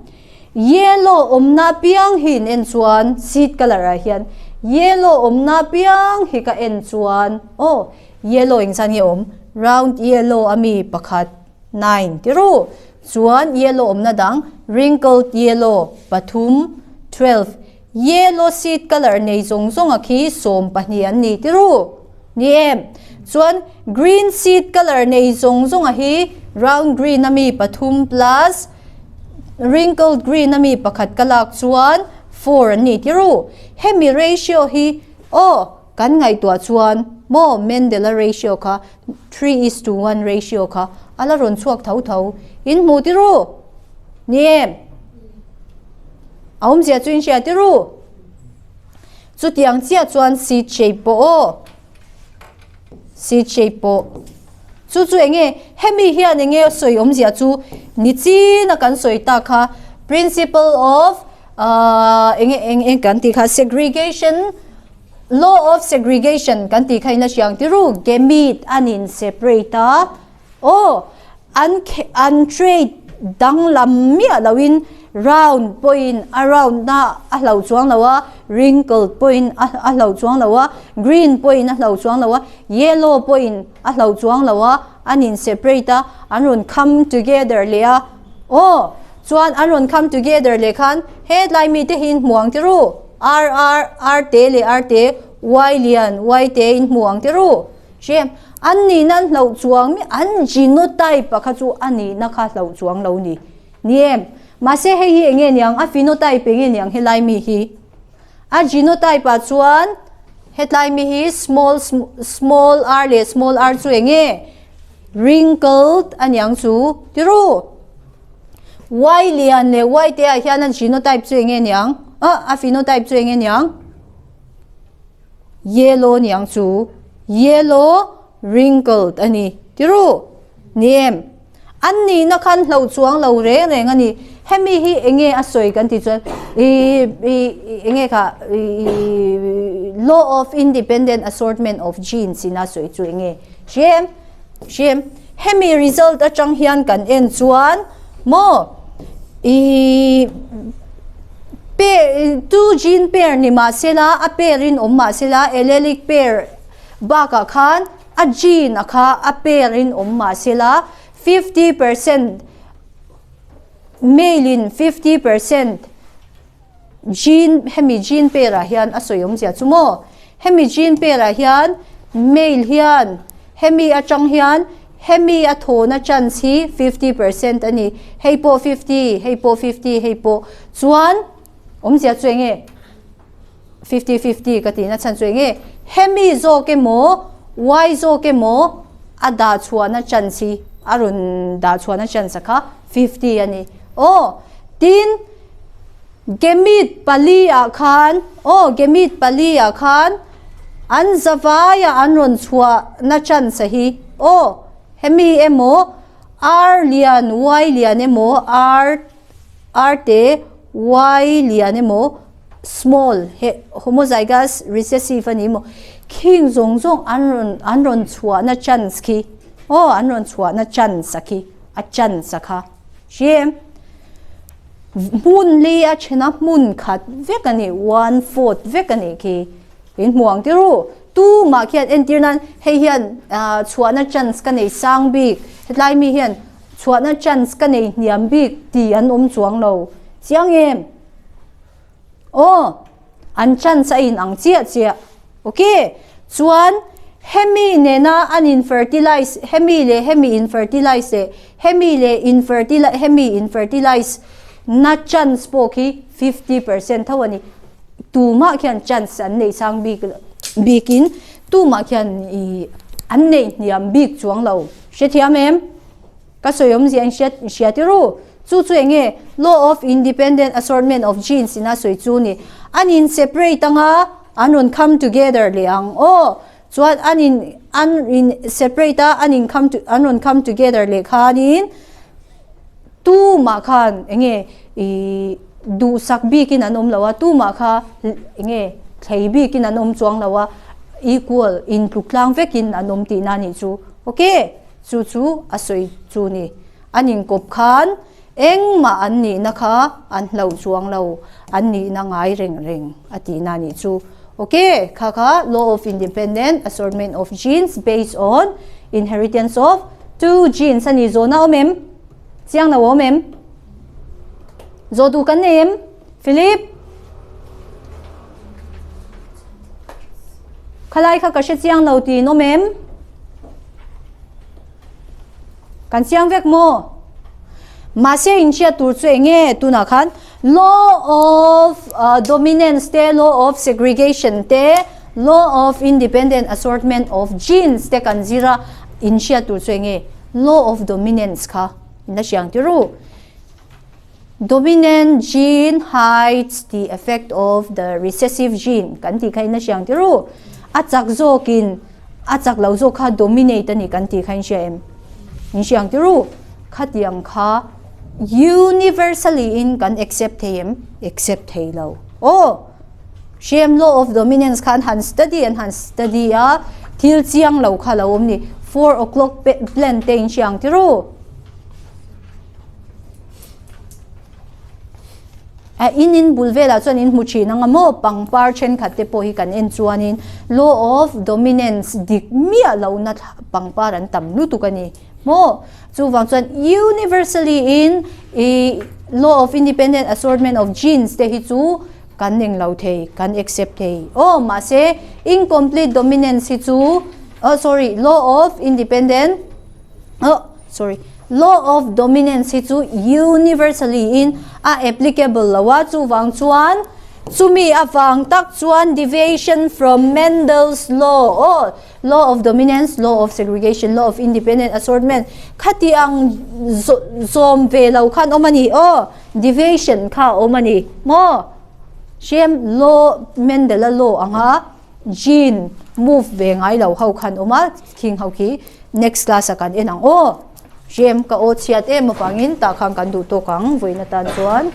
yellow awmna piang hi in en chuan seed colour ah hian yellow awmna piang hi ka en chuan aw yellow engzat nge awm round yellow ami pakhat nine ti ru chuan yellow awmna dang wrinkled yellow pathum twelve yellow seed colour nei zawng zawng a khi 12 an ni ti ru ni em chuan green seed colour nei zawng zawng a hi round green ami pathum plus wrinkled green ami pakhat ka lak chuan four an ni ti ru hemi ratio hi aw kan ngaihtuah chuan maw Mendel-a ratio kha three is to one ratio kha a la rawn chhuak tho tho in hmu ti ru ni em a awmzia chu in hria ti ru. Chutiang chiah chuan seed shape pawh aw, seed shape pawh. Chu chu enge, hemi hian enge sawi awmzia chu ni chin a kan sawi tak kha principle of ahh enge eng eng kan tih kha segregation, law of segregation kan tih kha in a hriang tirhu gamete an in separate a aw, an an trait danglam miah loin. Round pawhin a round na a hlo chuang lo a, wrinkled pawhin a a hlo chuang lo a, green pawhin a hlo chuang lo a, yellow pawhin a hlo chuang lo a, an in separate a, an rawn come together leh a, aw chuan an rawn come together leh khan hetlai mite hi in hmu ang ti ru, R R R te leh R te, Y lian Y te in hmu ang ti ru, hre an nihna an hloh chuang mi an genotype a kha chu a nihna kha hloh chuang lo ni. Ni em? Mahse hei hi enge niang? A phenotype enge niang helai mi hi? A genotype ah chuan hetlai mi hi small small r leh small r chu enge? Wrinkled a niang chu tiru. Y lian leh Y te ah hian a genotype chu enge niang? A phenotype chu enge niang? Yellow niang chu yellow wrinkled a ni tiru. Ni em? An nihna khan hloh chuang lo reng reng a ni. Hemi hi enge a sawi kan tih chuan ih ih enge kha ih law of independent assortment of genes in a sawi chu enge hre em hre em hemi result atang hian kan en chuan maw ih pair two gene pair ni mahsela a pair in awm mahsela allelic pair bakah khan A gene a kha a pair in awm mahsela 50% male in 50% gene hemi gene pair ah hian a sawi awmzia chu maw hemi gene pair ah hian male hian hemi atang hian hemi a thawhna chance hi 50% a ni hei pawh 50 hei pawh 50 hei pawh chuan awmzia chu eng nge. 50 50 ka tihna chhan chu enge hemi zawk emaw y zawk emaw a dah chhuahna chance hi a rawn dah chhuahna chance a kha 50 a ni aw tin gamete pali ah khan aw gamete pali ah khan an zavai a an rawn chhuahna chance a hi aw hemi emaw r lian y lian emaw r R te Y lian emaw small he homozygous recessive a ni maw khing zawng zawng an rawn an rawn chhuahna chance khi aw an rawn chhuahna chance a khi a chance a kha hria em hmun li a thena hmun khat vek a ni one fourth vek a nih khi in hmu ang tirhu tumah khian entir nan hei hian ah chhuahna chance ka nei sang bik hetlai mi hian Chhuahna chance ka nei hniam bik ti an awm chuang lo chiang em? Aw, an chance a in ang chiah chiah. Ok, chuan hemi nena an in fertilize, hemi leh hemi in fertilize leh hemi leh in fertilize, hemi in fertilize na chance pawh khi 50% tho a ni. Tumah khian chance an nei sang bik bikin tumah khian i an nei hniam bik chuang lo. Hrethiam em? Ka sawi awmzia in hriat hria ti ru. Chu chu enge law of independent assortment of genes ina sawi chu ni. An in separate anga an rawn come together leh ang aw. Chuan an in an in separate a an in come to an rawn come together leh khanin tumah khan enge i duhsak bikin an awm lo a tumah kha enge thlei bikin an awm chuang lo a equal intluk tlang vekin an awm tihna a nih chu. Ok, chu chu a sawi chu ni. An inkawp khan engmah an nihna kha an hlauh chuang lo, an nihna ngai reng reng a tihna a nih chu. Ok, kha kha law of independent assortment of genes based on inheritance of two genes a ni. Zawhna awm em? Chiang lo awm em? Zawh duh kan nei em? Philip? Khalai kha ka hre chiang lo tiin awm em? Kan chiang vek maw? Mahse in hriat tur chu eng nge tunah khan law of dominance te, law of segregation te, law of independent assortment of genes te kan zir a, in hriat tur chu eng nge law of dominance kha in la hriang tir u. Dominant gene hides the effect of the recessive gene kan tih kha in a hriang tir u. A chak zawkin a chak lo zawk kha dominate a ni kan tih kha in hria em? In hriang tir u. Khatiang kha universally in kan accept thei em? Accept thei lo. Aw! Hriam law of dominance khan han study an han study a, thil chiang lo kha lo awm ni. 4 o'clock plan te in hriang tir u. In in bul velah chuan in hmu thin anga maw pangpar thenkhat te pawh hi kan en chuanin law of dominance dik miah lohna pangpar an tam lutuk a ni maw. Chuvang chuan universally in i law of independent assortment of genes te hi chu kan eng lo thei, kan accept thei. Aw mahse incomplete dominance hi chu oh sorry law of independent oh sorry law of dominance hi chu universally in a applicable lo a chuvang chuan chumi avang tak chuan deviation from Mendel's law aw law of dominance, law of segregation, law of independent assortment khati ang zawm ve lo khan awm a ni aw deviation kha awm a ni maw hriam law Mendel-a law anga gene move ve ngai lo ho khan awm a khing ho khi next class ah kan en ang aw hriam ka aw chhiat em avangin tah khan kan duh tawk ang vawiin atan chuan.